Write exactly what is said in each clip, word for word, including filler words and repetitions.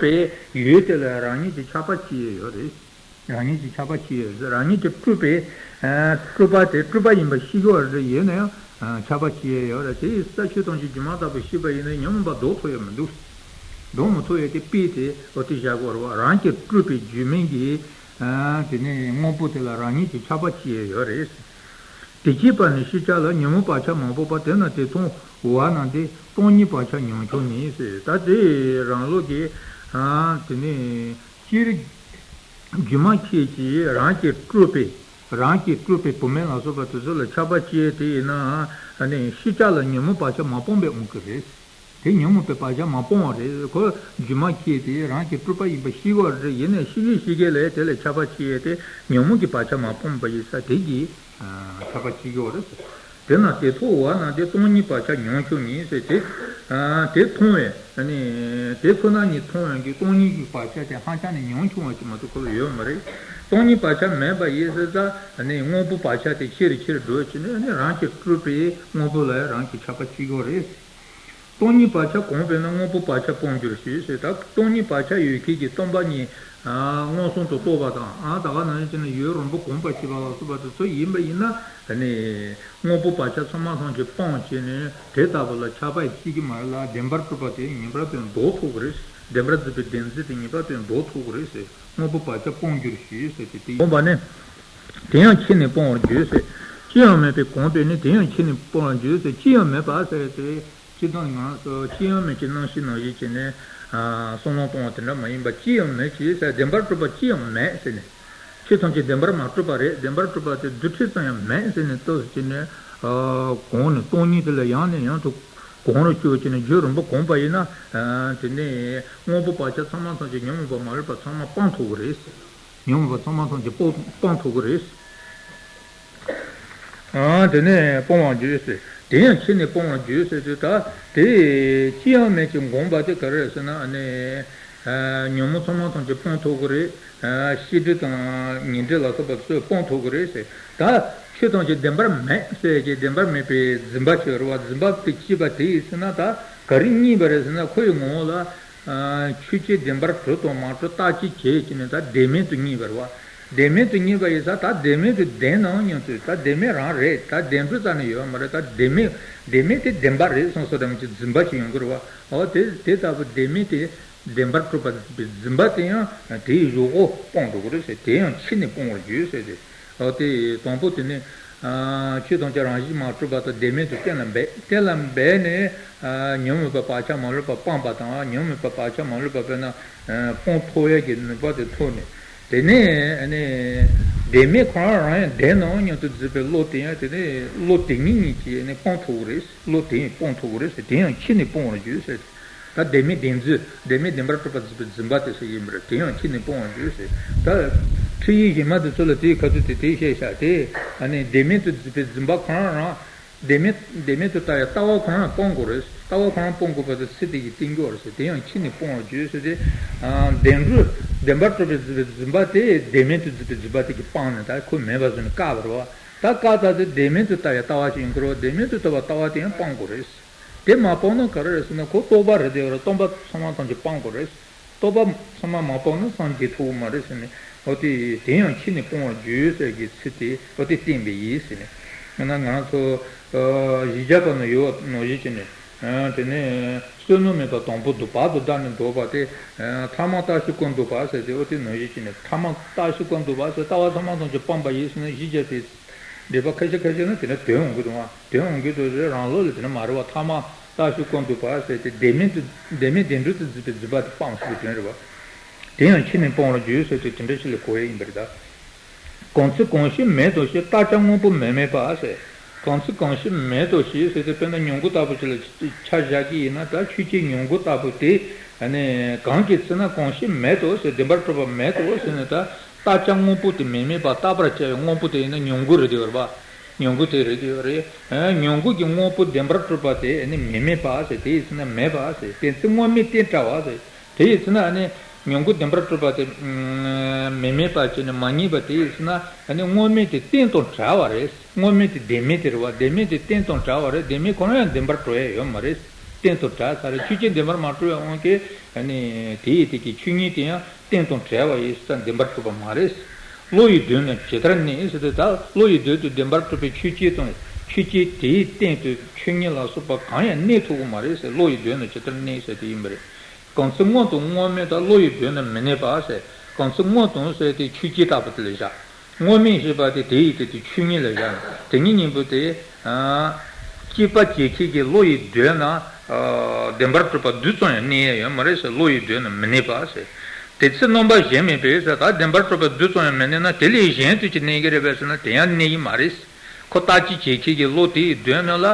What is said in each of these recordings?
པའི་ཡུལ་དེ་ལ་རང་ཉིད་ཀྱི་ཆགས་པ་སྐྱེ་ཡས་ཡོད་རེད། རང་ཉིད་ཀྱི་ཆགས་པ་སྐྱེ་ཡས་ཡོད་རེད། རང་ཉིད་ཀྱི་སྤྲུལ་པའི་སྤྲུལ་པ་དེ་སྤྲུལ་པ་ཡིན་པ་ཤེས་ཀྱི་ཡོད་རེད། ཡིན་ན་ཡང་ཆགས་པ་སྐྱེ་ཡས་ཡོད་རེད། དེ་ཡི་ས་ཆོས་ཐམས་ཅད་སྒྱུ་མ་ལྟ་བུ་ཤེས་པ་ཡིན་ན་ཉོན་མོངས་པ་ལྡོག་ཐུབ་ཡས་མི་འདུག་ལྡོག་མི་ཐུབ་ཡས་དེ་དཔེ་དེ་འོ་དེ་བཞག་གི་ཡོད་རེད་བ། རང་གི་སྤྲུལ་པའི་རྒྱུད་སྨིན་གྱི་དེ་ནས་དངོས་པོ་དེ་ལ་རང་ཉིད་ཀྱི་ཆགས་པ་སྐྱེ་ཡས་ཡོད་རེད། དེ་སྐྱེས་པ་ནི་ཤེས་བྱ་ལ་ཉོན་མོངས་བག་ཆགས་མང་པོ་པ། དེ་ན་དེ་མཐོང་བ་ན་དེ་སྟོང་ཉིད་བག་ཆགས་ཉམ་ཆུང་ཉིད་ཟེར། ད་དེ་རང་ལུགས་ཀྱི་དེ་ནས་སྤྱིར་སྒྱུ་མ་ཁྱེད་ཀྱིས་རང་གི་སྤྲུལ་པའི་རང་གི་སྤྲུལ་པའི་བུད་མེད་ལ་སོགས་པ་དེ་ཚོ་ལ་ཆགས་པ་སྐྱེས་དེ་ཡིན་ན་ནི་ཤེས་བྱ་ལ་ཉོན་མོངས་བག་ཆགས་མ་སྤངས་པའི་དབང་གིས་རེད། དེ་ཉོན་མོངས་པའི་བག་ཆགས་མ་སྤངས་པ་རེད། ཁོ་སྒྱུ་མ་ཁྱེད་དེ་རང་གི་སྤྲུལ་པ་ཡིན་པ་ཤེས་ཀྱི་ཡོད་རེད། ཡིན་ནའི་ཤེས་ཀྱི་ཤེས་ཀྱི་ལས་དེ་ལ་ཆགས་པ་སྐྱེས་ཏེ་ཉོན་མོངས་ཀྱི་བག་ཆགས་མ་སྤངས་པ་ཡིན་ས་དེ་གིས་ཆགས་པ་སྐྱེ་གི་ཡོད་རེད། དེ་ན་དེ་མཐོང་བ་ན་དེ་སྟོང་ཉིད་བག་ཆགས་ཉམ་ཆུང་ཉིད་ཟེར། དེ་དེ་མཐོང་བས་ནི་དེ་ཁོ་ན་ཉིད་མཐོང་བའི་གི་སྟོང་ཉིད་ཀྱི་བག་ཆགས་དེ་ཧ་ཅང་ནས་ཉམ་ཆུང་བ་ཅིག་མ་གཏོགས་ཁོ་ལ་ཡོད་མ་རེད། སྟོང་ཉིད་བག་ཆགས་མེད་པ་ཡིན་ཟེར་ཙང་ནི་དངོས་པོ་བག་ཆགས་དེ་ཆེ་རུ་ཆེ་རུ་འགྲོ་བྱས་ནས་ནི་རང་གི་སྤྲུལ་པའི་དངོས་པོ་ལ་རང་གི་ཆགས་པ་སྐྱེ་གི་ཡོད་རེད། སྟོང་ཉིད་བག་ཆགས་གོམས་པས་ན་དངོས་པོ་བག་ཆགས་སྤོང་འགྱུར་ཞེས་ཟེར། ད་སྟོང་ཉིད་བག་ཆགས་ཡོད་མཁན་གྱི་སྟོང་པ་ཉིད་མངོན་སུམ་དུ་རྟོགས་པ་དང་། ཨ་ད་ག་ནང་བཞིན་བྱས་ན་ཡུན་རིང་པོ་གོམས་པ་བྱས་པ་ལ་སོགས་པ་དེ་ཚོ་ཡིན་པ་ཡིན་ན་ནི་དངོས་པོ་བག་ཆགས་ཚང་མ་ཐམས་ཅད་སྤངས་བྱས་ནས་དེ་ལྟ་བུ་ལ་ཆགས་པ་སྐྱེ་གི་མ་རེད་ལ། བདེན་པར་གྲུབ་པ་དེ་ངེས་པར་དུ་ལྡོག་ཐུབ་ཀྱི་རེད། བདེན་པར་གྲུབ་པའི་བདེན་འཛིན་དེ་ངེས་པར་དུ་ལྡོག་ཐུབ་ཀྱི་རེད་ཟེར། དངོས་པོ་བག་ཆགས་སྤོང་འགྱུར་ཞེས་ཟེར་ཏེ་དེ་ཡིན་པ་ནི། དེ་ཡང་ཁྱེད་ནི་སྤོང་བར་འགྱུར་ཟེར། ཅི་ཡང་མེད་པའི་གོམས་པས་ནི་དེ་ཡང་ཁྱེད་ནི་སྤོང་བར་འགྱུར་ཟེར། ཅི་ཡང་མེད་པ་ཟེར་ཏེ། སྤྱིར་བཏང་ང་རང་ཚོ་ཅི་ཡང་མེད་ཀྱི་རྣམ་ཤེས་ནང་བཞིན་བྱས་ནས་བསམ་བློ་གཏོང་བ་དེ་འདྲ་མ་ཡིན་པ། ཅི་ཡང་མེད་ཅེས་ཟེར། བདེན་པར་གྲུབ་པ་ཅི་ཡང་མེད་ཟེར་ནས། ཆོས་ཐམས་ཅད་བདེན་པར་མ་གྲུབ་པ་རེད། བདེན་པར་གྲུབ་པ་དེ་རྡུལ་ཕྲན་ཙམ་ཡང་མེད་ཟེར་ནས་ལྟོས་བྱས་ནས་གོམས་ནས་སྟོང་ཉིད་དེ་ལ་ཡང་ནས་ཡང་དུ་གོམས་རུ་བཅུག་བྱས་ནས་རྒྱུན་རིང་པོ་གོམས་པ་ཡིན་ན། དེ་ནས་དངོས་པོ་བག་ཆགས་ཚང་མ་ཐམས་ཅད་ཉོན་མོངས་པ་མ་ལུས་པ་ཚང་མ་སྤང་ཐུབ་ཀྱི་རེད། ཉོན་མོངས་པ་ཚང་མ་ཐམས་ཅད་སྤོ་སྤང་ཐུབ་ཀྱི་རེད། ཨ་དེ་ནས་སྤོང་བར་འགྱུར་ཟེར། དེ་ཡང་ཁྱེད་ནི་སྤོང་བར་འགྱུར་ཟེར་དུས། ད་དེ་ཅི་ཡང་མེད་ཅིང་གོམས་པ་དེ་ག་རེ་རེད་ཟེར་ན་ནི། ཉོན་མོངས་ཚང་མ་ཐམས་ཅད་སྤོང་ཐུབ་ཀྱི་རེད། ཤེས་སྒྲིབ་དང་ཉོན་སྒྲིབ་ལ་སོགས་པ་ཚོས་སྤོང་ཐུབ་ཀྱི་རེད་ཟེར། ད་ཆོས་ཐམས་ཅད་བདེན་པར་མེད་ཟེར་གྱི་བདེན་པར་མེད་པའི་འཛིན་པ་ཅིག་ཡོད་རེད་བ། འཛིན་པ་དེ་སྐྱེས་པ་དེ་ཡིན་ཟེར་ན་ད་ག་རེ་རྙེད་པ་རེད་ཟེར་ན། ཁོ་ཡི་ངོ་བོ་ལ། ཆོས་ཅན་བདེན་པར་གྲུབ་དང་མ་གྲུབ་བརྟག་དཔྱད་བྱས་བྱས་ནས་ད་བདེན་མེད་དུ་རྙེད་པ་རེད་བ། བདེན་མེད་དུ་རྙེད་པ་ཡིན་ཙང་ད་བདེན་མེད་དུ་བདེན་ནའང་སྙམ་དུས། ད་བདེན་མེད་རང་རེད། ད་བདེན་གྲུབ་རྩ་ནས་ཡོད་མ་རེད། ད་བདེན་མེད་བདེན་མེད་དེ་བདེན་པ་རེད་བསམ་སོ་འདྲ་མོ་ཅིག་འཛིན་པ་ཞིག་ཡོང་གི་རེད་བ། འོ་དེ་དེ་ལྟ་བུ་བདེན་མེད་དེ་བདེན་པར་གྲུབ་པ་འཛིན་པའི་འཛིན་པ་དེ་ཡང་དེའི་གཞུག་གུ་སྤོང་འགྲོ་གི་རེད་ཟེར། དེ་ཡང་ཁྱེད་ནི་སྤོང་བར་འགྱུར་ཟེར་ཏེ། འོ་དེ་དང་པོ་དེ་ནི། ཆོས་ཐམས་ཅད་རང་བཞིན་མ་གྲུབ་པ་དང་བདེན་མེད་དུ་གཏན་ལ་འབེབས། གཏན་ལ་འབེབས་ནས་ཉོན་མོངས་པའི་བག་ཆགས་མ་ལུས་པ་སྤངས་པ་དང་། ཉོན་མོངས་པའི་བག་ཆགས་མ་ལུས་པ་དཔེར་ན་སྤོང་ཐུབ་ཡས་ཀྱི་ནུས་པ་དེ་ཐོབ་ནས། དེ་ནས་ནི་བདེན་མེད་ཁོ་རང་རང་ཡང་བདེན་ནའང་སྙམ་དུ་འཛིན་པའི་བློ་དེ་ཡང་དེ་ནི་བློ་དེ་ཉིད་ཉིད་ཀྱིས་ནི་སྤང་ཐུབ་ཀྱི་རེད། བློ་དེ་ཡང་སྤང་ཐུབ་ཀྱི་རེད་ཟེར། དེ་ཡང་ཁྱེད་ནི་སྤོང་བར་འགྱུར་ཟེར། ད་བདེན་མེད་བདེན་འཛིན། བདེན་མེད་བདེན་པར་གྲུབ་པ་འཛིན་པའི་འཛིན་པ་དེ་ཚོ་ཡིན་པ་རེད། དེ་ཡང་ཁྱེད་ནི་སྤོང་བར་འགྱུར་ཟེར། ད་ཁྲིད་ཡིག་གཞན་མ་དེ་ཚོ་ལ་དེའི་ཁ་ཐུག་དེ་དེ་བཤད་བཞག་དེ། ཨ་ནི་བདེན་མེད་དུ་འཛིན་པའི་འཛིན་པ་ཁོ་རང་རང་། བདེན་མེད་བདེན་མེད་དུ་ལྟ་བའི་ལྟ་བ་ཁོ་རང་སྤོང་དགོས་རེད། ལྟ་བ་ཁོ་རང་སྤོང་དགོས་པ་དེ་ཚེ་འདི་ཡི་རྟེན་འབྱུང་རེད་ཟེར། དེ་ཡང་ཁྱེད་ནི་སྤོང་བར་འགྱུར་ཟེར་ཏེ། བདེན་གྲུབ་བདེན་པར་གྲུབ་པའི་འཛིན་པའི་འཛིན་པ་དེ་བདེན་མེད་དུ་འཛིན་པའི་འཛིན་པ་དེ་གིས་སྤངས་ནས་ད་ཁོ་མེད་པ་བཟོས་ནས་བཀག་པ་རེད་བ། ད་བཀག་ད་དེ་བདེན་མེད་དུ་ལྟ་བའི་ལྟ་བ་ཞིག་ཡིན་དགོས་རེད་བ། བདེན་མེད་དུ་ལྟ་བའི་ལྟ་བ་དེ་ཡང་སྤང་དགོས་རེད། དེ་མ་སྤངས་ན་ག་རེ་རེད་ཟེར་ན། ཁོ་རྟོག་པ་རེད་དེ་རེད། སྟོང་པ་ཚང་མ་ཐམས་ཅད་སྤང་དགོས་རེད། རྟོག་པ་ཚང་མ་མ་སྤངས་ན་སངས་རྒྱས་ཐུབ་ཀྱི་མ་རེད་ཟེར་ནས། འོ་དེ་དེ་ཡང་ཁྱེད་ནི་སྤོང་བར་འགྱུར་ཟེར་གྱི་ཚིག་དེ་འོ་དེ་བསྟན་པ་ཡིན་ཟེར་ནས། ང་ང་ཚོ་གཞི་བརྒྱ་པ་ན་ཡོད་ནང་བཞིན་བྱས་ནས། དེ་ནས་བསོད་ནམས་མེད་པ་དང་པོ་འདུག་བར་དུ་བསྡད་ནས་འདོད་པ་དེ། ཐ་མ་རྟག་ཤུལ་ཀུན་འདུག་པ་ཟེར་དེ་འོ་དེ་ནང་བཞིན་བྱས་ནས། ཐ་མ་རྟག་ཤུལ་ཀུན་འདུག་པ་ཟེར། ལྟ་བ་ཚང་མ་ཐམས་ཅད་སྤངས་པ་ཡིན་ཟེར་ན། གཞི་བརྒྱ་པའི་འགྲེལ་པ་ཁ་ཤས་ཁ་ཤས་ན་དེ་འདྲ་དོན་ཡོང་གི་འདུག་བ། དོན་ཡོང་གི་འདུག་ཟེར། རང་ལུགས་ལ་དེ་འདྲ་མ་རེད་བ། ཐ་མ་རྟག་ཤུལ་ཀུན་འདུག་པ་ཟེར་དེ་བདེན་མེད་དུ་བདེན་མེད་བདེན་གྲུབ་ཏུ་འཛིན་པའི་འཛིན་པ་དེ་སྤངས་ཟེར་བའི་དོན་རེད་བ། དེ་ཡང་ཁྱེད་ནི་སྤོང་བར་འགྱུར་ཟེར་དེ་དེ་འདྲ་ཞིག་ལ་གོ་ཡ་ཡིན་པ་རེད་ད། གང་ཚེ་གང་ཕྱིར་མེད་དོ་ཞེས། བརྟག་བྱ་དངོས་པོ་མེད་མེད་པ་ཟེར། གང་ཚེ་གང་ཕྱིར་མེད་དོ་ཞེས་ཟེར་དེ་དཔེར་ན་མྱུ་གུ་ལྟ་བུ་ཅིག་ལ་ཆ་བཞག་གི་ཡིན་ན། ད་ཆོས་ཅན་མྱུ་གུ་ལྟ་བུ་དེ་ནི་གང་གི་ཚེ་ན་གང་ཕྱིར་མེད་དོ་ཟེར། བདེན་པར་གྲུབ་པ་མེད་དོ་ཟེར་ནས་ད། བརྟག་བྱ་དངོས་པོ་དེ་མེད་མེད་པ་བརྟག་པར་བྱ་བའི་དངོས་པོ་དེ་ཡིན་ན་མྱུ་གུ་རེད་དེ་རེད་པ། མྱུ་གུ་དེ་རེད་དེ་རེད། མྱུ་གུ་གི་དངོས་པོ་བདེན་པར་གྲུབ་པ་དེ་ནི་མེད་མེད་པ་ཟེར། དེ་ཡིན་ན་མེད་པ་ཟེར། དེ་ཚེ་དངོས་མེད་རྟེན་བྲལ་བ་ཟེར། དེ་ཡིན་ན་ནི་མྱུ་གུ་བདེན་པར་གྲུབ་པ་དེ་མེད་མེད་པ་བྱས་ནས་མ་རྙེད་པ་དེ་ཡིན་ན་ནི་དངོས་མེད་དེ་རྟེན་དང་བྲལ་བ་རེད། དངོས་མེད་དེ་བདེན་མེད་དེ་རེད་པ། བདེན་མེད་དེ་རྟེན་དང་བྲལ་བ་རེད། བདེན་མེད་ཁོ་རང་ཡང་བདེན་པར་གྲུབ་ཡ་ཡོད་མ་རེད། གཏན་དུ་བྲལ་ས་རེད། ཆོས་ཅན་བདེན་པར་མ་གྲུབ་པའི་དབང་གིས་ནི་དེ་ཡི་དེ་གི་ཆོས་ཉིད་དེ་ཡང་གཏན་དུ་བྲལ་བ་ཡིན་ས་བདེན་པར་གྲུབ་པ་མ་རེད། བློ་ཡི་དོན་ནི་ཇི་ལྟར་གནས་ཟེར་དུས། ད་བློ་ཡི་དོན་དུ་བདེན་པར་གྲུབ་པའི་ཆོས་ཅན་དང་། ཆོས་ཅན་དེའི་སྟེང་དུ་ཆོས་ཉིད་ལ་སོགས་པ་གང་ཡང་གནས་ཐུབ་ཀྱི་མ་རེད་ཟེར། བློ་ཡི་དོན་ནི་ཇི་ལྟར་གནས་ཟེར་དེ་ཡིན་པ་རེད། གང་ཚེ་དངོས་དང་དངོས་མེད་དང་། བློ་ཡི་དོན་ནི་མི་གནས་པ་ཟེར། གང་ཚེ་དངོས་དང་ཟེར་དེ་ཆོས་ཅན་ལྟ་བུ་དེ་ལ་བཞག་དངོས་མེད་ཞེས་པ་དེ་དེ་ཡི་དེ་དེ་ཆོས་ཉིད་ལ་བཞག་ནས། དེ་ཉིད་གཉིས་པོ་དེ་སྐྱེད་པ་བྱེད་མཁན་གྱི་བློ་ཡི་དོན་ན་བདེན་པར་གྲུབ་པ་རྡུལ་ཙམ་ཡང་གནས་ཡ་ཡོད་མ་རེད་ཟེར། བློ་ཡི་དོན་ནི་མི་གནས་པ་ཟེར། དེ་ཚེ་རྣམ་པ་གཞན་མེད་པས་ཟེར། ད་བདེན་པར་གྲུབ་པ་རྡུལ་ཙམ་ཡང་མི་གནས་ན། དེ་ལས་གཞན་དུ་ཅི་གནས་ཀྱི་རེད་པས་ཟེར་ན། དེ་ཡང་གནས་ཀྱི་མ་རེད། ཁོ་ལྟ་ཅི་བྱེད་མཁན་གྱི་བློ་དེའི་དོན་ནི་ལ་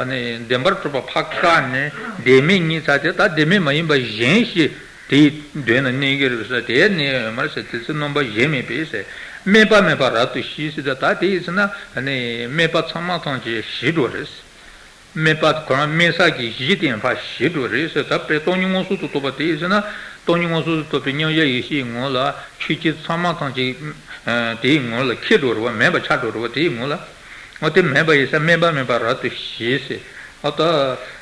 ནི་བདེན་པར་གྲུབ་པ་ཕར་བཀག་ནས་བདེན་མེད་ངེས་ཚར་ཏེ། ད་བདེན་མེད་མ་ཡིན་པ་གཞན་ཞིག་དེའི་དོན་ན་གནས་ཀྱི་རེད་ཟེར། དེ་གནས་ཡོད་མ་རེད་ཟེར། དེ་ཚེ་རྣམ་པ་གཞན་མེད་པས་ཟེར། སྨྲས་པ་མེད་པར་རབ་ཏུ་ཞི་ཟེར་ཏེ། ད་དེ་ཡིན་ཟེར་ན་ནི་སྨྲས་པ་ཚང་མ་ཐམས་ཅད་ཞི་འགྲོ་རེད། སྨྲས་པ་ཁོ་རང་སྨྲས་ས་གི་གཞི་དེ་ཕར་ཞི་འགྲོ་རེད་ཟེར། ད་དཔེ་སྟོང་ཉིད་མངོན་སུམ་དུ་རྟོགས་པ་དེ་ཡིན་ཟེར་ན། སྟོང་ཉིད་མངོན་སུམ་དུ་རྟོགས་པའི་མཉམ་གཞག་ཡེ་ཤེས་ངོ་ལ་ཆོས་ཅན་ཚང་མ་ཐམས་ཅད་དེའི་ངོ་ལ་ཁེགས་འགྲོ་རེད་བ། མེད་པ་ཆགས་འགྲོ་རེད་བ། དེའི་ངོ་ལ། འོ་དེ་མེད་པ་ཡིན་ས། སྨྲས་པ་མེད་པར་རབ་ཏུ་ཞི་ཟེར། ཨ་ད་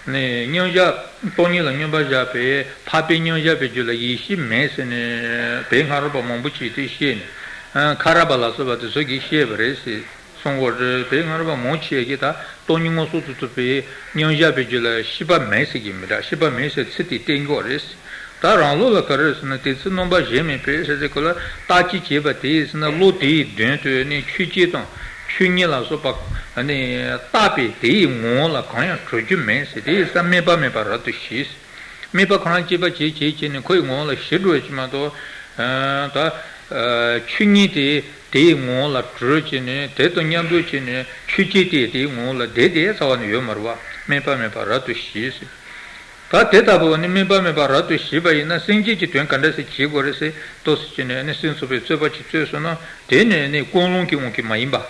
ནི་མཉམ་གཞག་སྟོང་ཉིད་ལ་མཉམ་པར་བཞག་པའི་འཕགས་པའི་མཉམ་བཞག་པའི་རྒྱུད་ལ་ཡེ་ཤེས་མེད་ཟེར་ནས་བོད་སྔ་རབས་པ་མང་པོ་ཅིག་དེ་བཤད་ནས། ཁ་རག་པ་ལ་སོགས་པ་དེ་ཚོ་གིས་བཤད་པ་རེད་ཟེར་གསུང་གོ་རེད། བོད་སྔ་རབས་པ་མང་ཆེ་གིས་ད་སྟོང་ཉིད་མངོན་སུམ་དུ་རྟོགས་པའི་མཉམ་བཞག་པའི་རྒྱུད་ལ་ཤེས་པ་མེད་ཟེར་གྱི་མི་འདྲ། ཤེས་པ་མེད་ཟེར་ཚིག་དེ་བསྟན་གྱི་ཡོད་རེད། ད་རང་ལུགས་ལ་ག་རེ་ཟེར་ན། དེ་ཚེ་རྣམ་པ་གཞན་མེད་པས་ཟེར་ཚེ་ཁོ་ལ་ལྟ་ཅི་བྱེད་པ་དེ་ཡིན་ཟེར་ན། བློ་དེའི་དོན་དུ་ནི་ཆོས་ཅན་དང་ཆོས་ཉིད་ལ་སོགས་པ་ནི་བརྟགས་པས་དེའི་ངོ་བོ་ལ་གང་ཡང་གྲུབ་རྒྱུ་མེད་ཟེར། དེ་ཡིན་ས་སྨྲས་པ་མེད་པར་རབ་ཏུ་ཞི་ཟེར། སྨྲས་པ་ཁོ་རང་སྐྱེས་པ་བྱེད་བྱེད་བྱེད་ནས་ཁོ་ཡི་ངོ་བོ་ལ་ཞི་འགྲོ་བའི་ཕྱིར་མ་གཏོགས། ད་ཆོས་ཉིད་དེ་དེའི་ངོ་བོ་ལ་གྲུབ་བྱས་ནས། དེ་དང་མཉམ་དུ་བྱས་ནས་ཆོས་ཅན་དེ་དེའི་ངོ་བོ་ལ་བསྡད་བསྡད་ཚར་བ་ནི་ཡོད་མ་རེད་བ། སྨྲས་པ་མེད་པར་རབ་ཏུ་ཞི་ཟེར། ད་དེ་ལྟ་བུ་ནི་སྨྲས་པ་མེད་པར་རབ་ཏུ་ཞི་བ་ཡིན་ན། སེམས་བསྐྱེད་ཀྱི་དོན་ག་འདྲ་ཞིག་བྱེད་དགོས་རེད་ཟེར། ཏོག་ཙམ་བྱས་ནས་ནི་སེམས་ཚོགས་པའི་རྩོད་པ་ཅིག་རྩོད་སོང་ན། དེ་ནི་ནི་ཀུན་སློང་གི་དབང་གིས་མ་ཡིན་པ།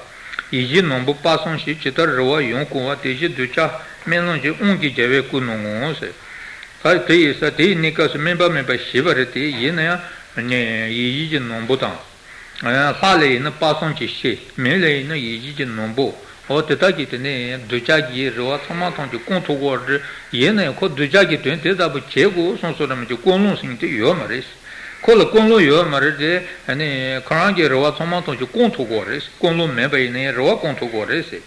ཡིད་བཞིན་ནོར་བུ་དཔག་བསམ་ཤེས། ཇི་ལྟར་རི་བོ་ཡོངས་གང་བ། དེ་བཞིན་གདུལ་བྱ་སྨོན་ལམ་གྱི་དབང་གིས་རྒྱལ་བའི་སྐུ་ནོར་ངོ་ཟེར། ད་དེ་ཡིན་ས་དེའི་གནས་སྐབས་སུ་སྨྲས་པ་མེད་པར་ཞི་བ་རེད་དེ། ཡིན་ན་ཡང་ཡིད་བཞིན་གྱི་ནོར་བུ་དང་། ལྷ་ལ་ཡིན་ན་དཔག་བསམ་གྱི་ཤེས། མི་ལ་ཡིན་ན་ཡིད་བཞིན་གྱི་ནོར་བུ། འོ་དེ་དག་གིས་དེ་ནས་གདུལ་བྱ་གི་རེ་བ་ཚང་མ་ཐམས་ཅད་སྐོང་ཐུབ་ཀྱི་ཡོད་རེད། ཡིན་ན་ཡང་ཁོ་གདུལ་བྱ་གི་དོན་དེ་ལྟ་བུ་བྱེད་དགོས་གསུངས་སོང་ར་མི་བྱེད། ཀུན་སློང་ཟེར་མཁན་དེ་ཡོད་མ་རེད། ཁོ་ལ་ཀུན་སློང་ཡོད་མ་རེད་དེ། ཨ་ནི་ཁོ་རང་གི་རེ་བ་ཚང་མ་ཐམས་ཅད་སྐོང་ཐུབ་ཀྱི་ཡོད་རེད། ཀུན་སློང་མེད་པ་ཡིན་ན་ཡང་རེ་བ་སྐོང་ཐུབ་ཀྱི་ཡོད་རེད་ཟེར།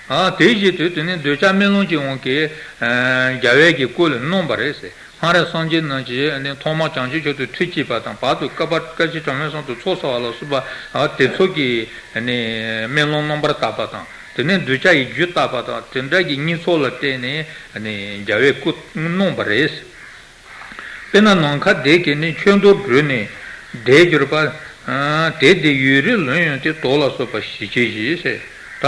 ཨ་དེ་བཞིན་དུ་དེ་ནི་གདུལ་བྱ་སྨོན་ལམ་གྱི་དབང་གིས་རྒྱལ་བའི་གི་སྐུ་ལ་གནང་བ་རེད་ཟེར། སྔར་སངས་རྒྱས་རྣམས་ཀྱིས་ནི་ཐོག་མར་བྱང་ཆུབ་མཆོག་ཏུ་ཐུགས་བསྐྱེད་པ་དང་། བར་དུ་བསྐལ་པ་བསྐལ་ཆེན་གྲངས་མེད་གསུམ་དུ་ཚོགས་བསགས་པ་ལ་སོགས་པ། ཨ་དེ་ཚོ་གིས་ནི་སྨོན་ལམ་རྣམ་པར་དག་པ་དང་། དེ་ནས་གདུལ་བྱ་ཡི་རྒྱུད་བརྟགས་པ་དང་། དེ་འདྲ་གི་གཉེན་ཚོགས་ལ་བརྟེན་ནས་ནི་རྒྱལ་བའི་སྐུ་གནང་བ་རེད། དཔེར་ན་ནམ་མཁའ་ལྡན་གྱིས་ནི་ཆོས་མདོ་བསྒྲུབས་ནས་བདེར་གྱུར་པ། དེ་དེ་ཡུན་རིང་ལོན་ཡོང་སྟེ། དོན་ལ་སོགས་པ་ཞི་བྱེད་བཞི་ཟེར། ད་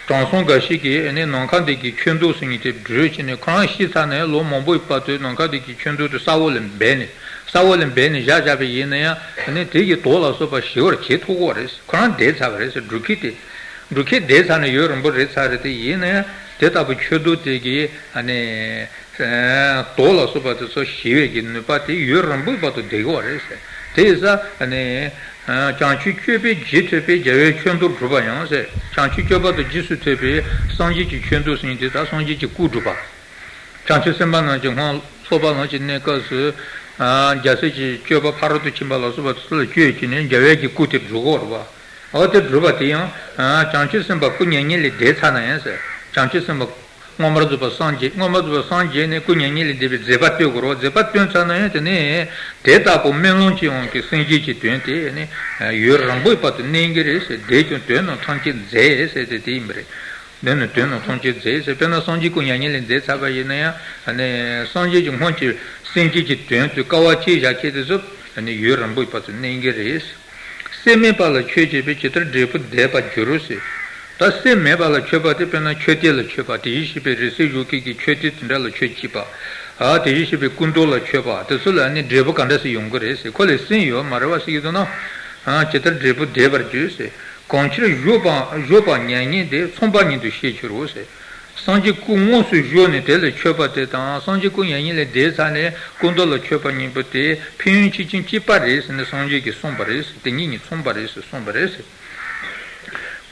དྲང་སྲོང་འགའ་ཞིག་གིས་ནི་ནམ་མཁའ་ལྡན་གྱི་ཆོས་མདོ་ཟེར་མཁན་དེ་བསྒྲུབས་བྱས་ནས། ཁོ་རང་ཤི་ཚར་ནས་ལོ་མང་པོའི་བར་དུ་ནམ་མཁའ་ལྡན་གྱི་ཆོས་མདོ་དེ་ས་འོག་ལ་སྦས་ནས། ས་འོག་ལ་སྦས་ནས་བཞག་བཞག་པ་ཡིན་ན་ཡང་། ནི་དེ་གིས་དོན་ལ་སོགས་པ་ཞི་བར་བྱེད་ཐུབ་ཀྱི་ཡོད་རེད། ཁོ་རང་འདས་ཚར་བ་རེད་ཟེར། སྒྲུབ་མཁན་དེ། སྒྲུབ་མཁན་འདས་ཚར་ནས་ཡུན་རིང་པོ་རེད་ཚར་རེད་དེ། ཡིན་ན་ཡང་དེ་ལྟ་བུ་ཆོས་མདོ་དེ་གིས་ནི་དོན་ལ་སོགས་པ་དེ་ཚོ་ཞི་བའི་གི་ནུས་པ་དེ་ཡུན་རིང་པོའི་བར་དུ་ལྡན་གྱི་ཡོད་རེད་ཟེར། དེ་ཡིན་ཙང་ནི་བྱང་ཆུབ་སྤྱོད་པའི་རྒྱུ་ཐོབ་པས། རྒྱལ་བའི་ཆོས་མདོ་བསྒྲུབ་པ་ཡང་ཟེར། བྱང་ཆུབ་སྤྱོད་པ་དང་རྗེས་སུ་ཐོབ་པའི་སངས་རྒྱས་ཀྱི་ཆོས་མདོ་ཟེར་མཁན་དེ་དག་སངས་རྒྱས་ཀྱི་སྐུ་བསྒྲུབ་པ། བྱང་ཆུབ་སེམས་དཔའ་རྣམས་ཀྱི་སྔོན་ལ་ཚོགས་པ་ལམ་གྱི་གནས་སྐབས་སུ། རྒྱལ་སྲས་ཀྱི་སྤྱོད་པ་ཕ་རོལ་ཏུ་ཕྱིན་པ་ལ་སོགས་པ་དེ་ཚོ་ལ་སྤྱོད་བྱས་ནས་རྒྱལ་བའི་གི་སྐུ་དེ་བསྒྲུབ་ཀྱི་ཡོད་རེད་པ། འོ་དེ་བསྒྲུབས་པ་དེ་ཡང་བྱང་ཆུབ་སེམས་དཔའ་སྐུ་མྱ་ངན་ལས་འདས་ཚར་ན་ཡང་ཟེར། བྱང་ཆུབ་སེམས་དཔའ་མངོན་པར་རྫོགས་པར་སངས་རྒྱས། མངོན་པར་རྫོགས་པར་སངས་རྒྱས་ནས་སྐུ་མྱ་ངན་ལས་འདས་པའི་མཛད་པ་སྟོན་དགོས་རེད་པ། མཛད་པ་སྟོན་ཚར་ན་ཡང་དེ་ནས་དེ་ལྟ་བུ་སྨོན་ལམ་གྱི་དབང་གིས་སངས་རྒྱས་ཀྱི་དོན་དེ་ནི་ཡུན་རིང་པོའི་བར་དུ་གནས་ཀྱི་རེད་ཟེར། འདས་ཀྱང་དོན་རྣམས་ཐམས་ཅད་མཛད་ཟེར་དེ་དེ་ཡིན་པ་རེད། དོན་ནི་དོན་རྣམས་ཐམས་ཅད་མཛད་ཟེར། དཔེར་ན་སངས་རྒྱས་སྐུ་མྱ་ངན་ལས་འདས་ཚར་བ་ཡིན་ན་ཡང་། ཨ་ནི་སངས་རྒྱས་ཀྱི་སྔོན་གྱི་སེམས་བསྐྱེད་ཀྱི་དོན་དུ་དཀའ་བ་སྤྱད་བཞག་མཁན་དེ་ཚོ་ཨ་ནི་ཡུན་རིང་པོའི་བར་དུ་གནས་ཀྱི་རེད། སེམས་མེད་པ་ལ་མཆོད་བྱས་པས། ཇི་ལྟར་འབྲས་བུ་འདས་པར་འགྱུར་ཟེར། ད་སེམས་མེད་པ་ལ་མཆོད་པ་དེ་དཔེར་ན་མཆོད་རྟེན་ལ་མཆོད་པ། དེ་བཞིན་གཤེགས་པའི་རིང་བསྲེལ་བཞུགས་མཁན་གྱི་མཆོད་རྟེན་དེ་འདྲ་ལ་མཆོད་ཅེས་པ། ཨ་དེ་བཞིན་གཤེགས་པའི་སྐུ་མདོག་ལ་མཆོད་པ། དེ་ཚོ་ལ་ཨ་ནི་འབྲས་བུ་ག་འདྲ་ཞིག་ཡོང་གི་རེད་ཟེར། ཁོ་ལ་སེམས་ཡོད་མ་རེད་པ་ཟེར་གྱི་འདུག་ན། ཨ་ཇི་ལྟར་འབྲས་བུ་འདས་པར་འགྱུར་ཟེར། གང་ཕྱིར་བཞུགས་པ་བཞུགས་པ་མྱ་ངན་འདས། མཚུངས་པ་ཉིད་དུ་ཤེས་འགྱུར་རོ་ཟེར། སངས་རྒྱས་སྐུ་དངོས་སུ་བཞུགས་ནས་དེ་ལ་མཆོད་པ་དེ་དང་། སངས་རྒྱས་སྐུ་མྱ་ངན་ལས་འདས་ཚར་ནས་སྐུ་མདོག་ལ་མཆོད་པ་གཉིས་པོ་དེ་ཕན་ཡོན་ཆེ་ཆུང་གཅིག་པ་རེད་ཟེར་ནས་སངས་རྒྱས་ཀྱིས་གསུངས་པ་རེད་ཟེར། དེ་གཉིས་གཉིས་མཚུངས་པ་རེད་ཟེར་གསུངས་པ་རེད་ཟེར།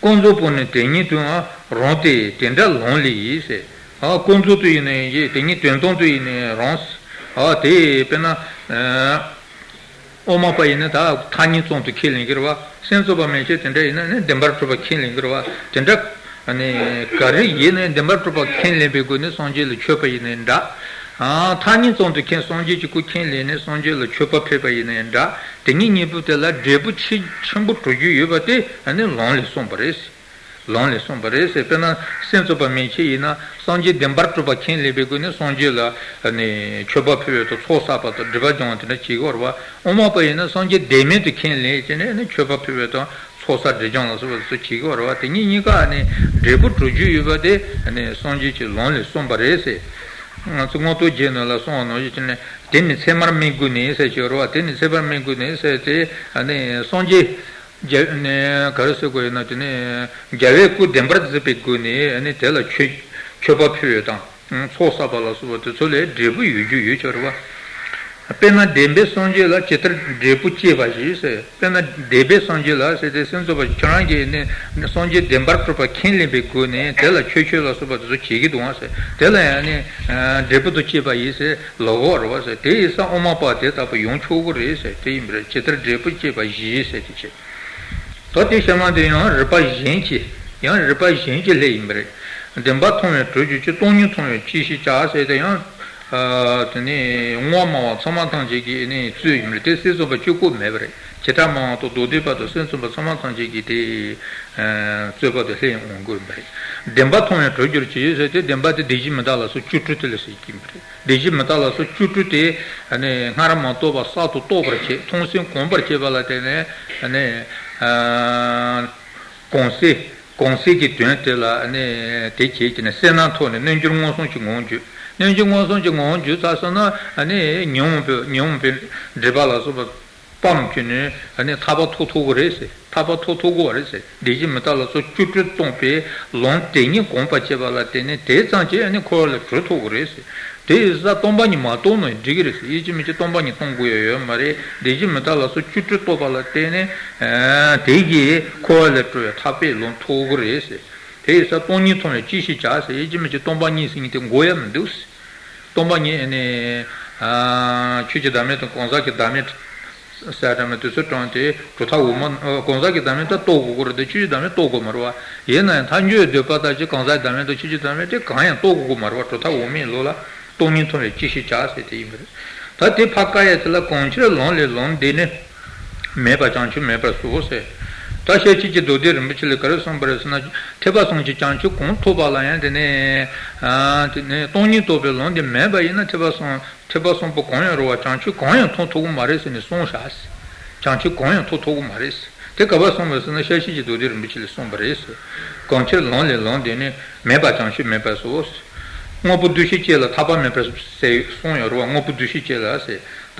ཀུན་རྫོབ་པོ་ནི་དེ་ཉིད་དུའང་རུང་སྟེ། དེ་འདྲ་ལམ་ལས་ཟེར། ཨ་ཀུན་རྫོབ་ཏུ་ཡིན་ནའི་ཡིན། དེ་ཉིད་དོན་སྟོང་དུ་ཡིན་ནའི་རུང་། ཨ་དེ་དཔེར་ན། ཨ་དབུ་མ་པ་ཡིན་ན་ད་ཐ་སྙད་ཙམ་དུ་ཁས་ལེན་གྱི་རེད་བ། སེམས་ཙམ་པ་མན་ཆད་དེ་འདྲ་ཡིན་ན་ནི་བདེན་པར་གྲུབ་པ་ཁས་ལེན་གྱི་རེད་བ། དེ་འདྲ་ནི་ག་རེ་ཡིན་ནའི་བདེན་པར་གྲུབ་པ་ཁས་ལེན་པའི་སྒོ་ནས་སངས་རྒྱས་ལ་མཆོད་པ་ཡིན་ནའི་འདྲ། ཨ་ཐ་སྙད་ཙམ་དུ་ཁས་སངས་རྒྱས་ཀྱི་སྐུ་ཁས་ལེན་ནས་སངས་རྒྱས་ལ་མཆོད་པ་ཕུལ་བ་ཡིན་ནའི་འདྲ། དེ་གཉིས་གཉིས་པོ་དེ་ལ་འབྲས་བུ་ཆེ་ཆེན་པོ་གྲུབ་རྒྱུ་ཡོད་པ་དེ་ནི་ལམ་ལས་གསུངས་པ་རེད། ལམ་ལས་གསུངས་པ་རེད་ཟེར། དཔེར་ན་སེམས་ཙམ་པ་མན་ཆད་ཡིན་ན་སངས་རྒྱས་བདེན་པར་གྲུབ་པ་ཁས་ལེན་པའི་སྒོ་ནས་སངས་རྒྱས་ལ་ནི་མཆོད་པ་ཕུལ་བ་དང་ཚོགས་བསགས་པ་དང་སྒྲིབ་པ་སྦྱང་བ་དེ་འདྲ་བྱེད་ཀྱི་ཡོད་རེད་བ། དབུ་མ་པ་ཡིན་ན་སངས་རྒྱས་བདེན་མེད་དུ་ཁས་ལེན་བྱས་ནས་ནི་མཆོད་པ་ཕུལ་བ་དང་ཚོགས་བསགས་སྒྲིབ་སྦྱང་ལ་སོགས་པ་དེ་ཚོ་བྱེད་ཀྱི་ཡོད་རེད་བ། དེ་གཉིས་གཉིས་ཀ་ནི་འབྲས་བུ་གྲུབ་རྒྱུ་ཡོད་པ་དེ་ནི་སངས་རྒྱས་ཀྱི་ལམ་ལས་གསུངས་པ་རེད་ཟེར། ང་ཚོ་མངོན་རྟོགས་རྒྱན་ནང་ལ་གསུངས་པ་ནང་བཞིན་བྱས་ནས་དེ་ནི་ཚད་མར་སྨྲས་དགོས་ནས་ཟེར་གྱི་ཡོད་རེད་བ། དེ་ནི་ཚད་མར་སྨྲས་དགོས་ནས་ཟེར་ཏེ་ནི་སངས་རྒྱས། རྒྱལ་ནས་ག་རེ་ཟེར་དགོས་ཡོད་ན། དེ་ནས་རྒྱལ་བའི་སྐུ་བདེན་པར་གཟིགས་པའི་སྒོ་ནས་ནི་དེ་ལ་མཆོད་མཆོད་པ་ཕུལ་བ་དང་ཚོགས་བསགས་པ་ལ་སོགས་པ་དེ་ཚོ་ལས་འབྲས་བུ་ཡོད་རྒྱུ་ཡོད་ཀྱི་རེད་བ། དཔེར་ན་བདེན་པའི་སངས་རྒྱས་ལ་ཇི་ལྟར་འབྲས་བུ་བསྐྱེད་པ་བཞིན་ཟེར། དཔེར་ན་བདེན་པའི་སངས་རྒྱས་ལ་ཟེར་ཏེ་སེམས་ཙམ་པ་ཁྱེད་རང་གིས་ནི་སངས་རྒྱས་བདེན་པར་གྲུབ་པ་ཁས་ལེན་པའི་སྒོ་ནས་དེ་ལ་མཆོད་མཆོད་ལ་སོགས་པ་དེ་ཚོ་བྱེད་ཀྱི་འདུག་ཨང་ཟེར། དེ་ལ་ཡང་ནི་འབྲས་བུ་དང་བཅས་པ་ཡིན་ཟེར་ལབ་ཀྱི་ཡོད་རེད་བ་ཟེར། དེ་ཡིན་ཙང་དབུ་མ་པ་དེ་ལྟ་བུ་ཡོང་ཆོག་གི་རེད་ཟེར། དེ་ཡིན་པ་རེད། ཇི་ལྟར་འབྲས་བུ་བསྐྱེད་པ་བཞིན་ཟེར་དེ་བྱས། ད་དེ་བཤད་མ་དེ་ཡང་རིགས་པ་གཞན་གྱི་ཡང་རིགས་པ་གཞན་གྱི་ལྷ་ཡིན་པ་རེད། བདེན་པ་མཐོང་བས་གྲོལ་གྱུར་ཅིང་སྟོང་ཉིད་མཐོང་བས་ཅི་ཞིག་བྱ་ཟེར་དེ་ཡང་། དེ་ནས་དབུ་མ་སྨྲ་བ་ཚད་མ་ཐམས་ཅད་ཀྱི་ནི་རྩོད་ཡིན་པ་རེད། དེ་སེམས་ཙམ་པ་གཅིག་པོ་མེད་པ་རེད། བྱེ་བྲག་སྨྲ་བ་དང་མདོ་སྡེ་པ་དང་སེམས་ཙམ་པ་ཚད་མ་ཐམས་ཅད་ཀྱི་དེ་རྩོད་པ་དེ་ལྷ་ཡང་འོང་དགོས་ཡིན་པ་རེད། བདེན་པ་མཐོང་བས་གྲོལ་གྱུར་ཅིག་ཟེར་དེ་བདེན་པ་དེ་བདེན་བཞི་མི་རྟག་ལ་སོགས་བཅུ་དྲུག་དེ་ལ་ཟེར་གྱི་ཡིན་པ་རེད། བདེན་བཞི་མི་རྟག་ལ་སོགས་བཅུ་དྲུག་དེ་ནི་སྔར་མ་རྟོགས་པ་གསར་དུ་རྟོགས་པར་བྱེད། མཐོང་སེམས་གོམས་པར་བྱེད་པ་ལ་བརྟེན་ནས་ནི་གོམས་གསལ་གོམས་གསལ་གྱི་དོན་དེ་ལ་ནི་དེ་བྱེད་ཀྱི་ནི་གསལ་སྣང་ཐོབ་ནས་རྣལ་འབྱོར་མངོན་སུམ་གྱི་ངང་རྒྱུད། རྣལ་འབྱོར་མངོན་སུམ་གྱི་ངང་རྒྱུད་ཚར་སོང་ན་ནི་ཉོན་མོངས་པའི་ཉོན་མོངས་པའི་སྒྲིབ་པ་ལ་སོགས་པ་སྤངས་ཀྱི་ནི་ནི་ཐར་པ་ཐོབ་ཐུབ་ཀྱི་རེད་ཟེར། ཐར་པ་ཐོབ་ཐུབ་ཀྱི་རེད་ཟེར། བདེན་བཞི་མི་རྟག་ལ་སོགས་བཅུ་དྲུག་སྟོང་པའི་ལམ་དེ་ཉིད་གོམས་པར་བྱེད་པ་ལ་བརྟེན་ནས་དེ་ཙམ་གྱིས་ནི་འཁོར་བ་ལས་གྲོལ་ཐུབ་ཀྱི་རེད་ཟེར། དེ་ཡིན་ཙང་སྟོང་པ་ཉིད་མ་རྟོགས་ན་འགྲིག་གི་རེད་ཟེར། ཡིད་ཆེས་མི་བྱེད་སྟོང་པ་ཉིད་སྟོང་དགོས་ཡ་ཡོད་མ་རེད། བདེན་བཞི་མི་རྟག་ལ་སོགས་བཅུ་དྲུག་རྟོགས་པ་ལ་བརྟེན་ནས་དེ་གིས་འཁོར་བ་ལས་གྲོལ་བའི་ཐར་པའི་ལམ་ཐོབ་ཀྱི་རེད་ཟེར། དེ་ཡིན་ཙང་སྟོང་ཉིད་མཐོང་བས་ཅི་ཞིག་བྱ་ཟེར། ཡིད་ཆེས་མི་བྱེད་སྟོང་པ་ཉིད་ཟེར་མཁན་དེ་དགོས་ཡ་མི་འདུག་ཟེར། སྟོང་པ་ཉིད་ནི། ཆོས་ཀྱི་བདག་མེད་དང་གང་ཟག་གི་བདག་མེད་ཟེར་བ་འདྲ་མོ་དེ་ཚོ་དྲངས་ཏེ་གྲུབ་མཐའ་འོག་མ། གང་ཟག་གི་བདག་མེད་ད་རྟོགས་དགོས་ཀྱི་རེད་དེ་ཆོས་ཀྱི་བདག་མེད་རྟོགས་དགོས་མ་རེད་བ། ཡིན་ན་ཡང་ཐལ་འགྱུར་འདོད་པ་ལྟར་གྱི་གང་ཟག་གི་བདག་མེད་དང་ཆོས་ཀྱི་བདག་མེད་དེ་གང་ཡང་རྟོགས་དགོས་ཀྱི་མ་རེད་བ། གྲུབ་མཐའ་འོག་མའི་ལུགས་ལ་སྟོང་ཉིད་མཐོང་བས་ཅི་ཞིག་བྱ་ཟེར་དེ་ཡིན་པ་རེད། ད་དེ་ཕར་བཀག་ཡ་དེ་ལ་གང་ཕྱིར་ལམ་ལས་ལམ་འདས་ནས། མེད་པ་བྱང་ཆུབ་མེད་པར་གསུངས་ཟེར། ད་ཤེར་ཕྱིན་གྱི་མདོ་སྡེ་རིན་པོ་ཆེ་ལས་ག་རེ་གསུངས་པ་རེད་ཟེར་ན། ཐེག་པ་གསུམ་གྱི་བྱང་ཆུབ་གང་ཐོབ་པ་ལ་ཡང་དེ་ནས། ཨ་དེ་ནས་སྟོང་ཉིད་རྟོགས་པའི་ལམ་དེ་མེད་པ་ཡིན་ན་ཐེག་པ་གསུམ་ཐེག་པ་གསུམ་པོ་གང་ཡང་རུང་བ་བྱང་ཆུབ་གང་ཡང་མཐོང་ཐུབ་ཀྱི་མ་རེད་ཟེར་ནས་གསུངས་བཞག་ཟེར། བྱང་ཆུབ་གང་ཡང་མཐོང་ཐུབ་ཀྱི་མ་རེད་ཟེར། དེ་ག་པར་གསུངས་པ་རེད་ཟེར་ན་ཤེར་ཕྱིན་གྱི་མདོ་སྡེ་རིན་པོ་ཆེ་ལས་གསུངས་པ་རེད་ཟེར། གང་ཕྱིར་ལམ་ལས་ལམ་འདས་ནས་མེད་པ་བྱང་ཆུབ་མེད་པར་གསུངས་ཟེར། དངོས་པོ་འདུ་ཤེས་བཅས་ལ་ཐར་པ་མེད་པར་ཟེར་གསུངས་ཡོད་རེད་བ། དངོས་པོ་འདུ་ཤེས་བཅས་ལ་ཟེར།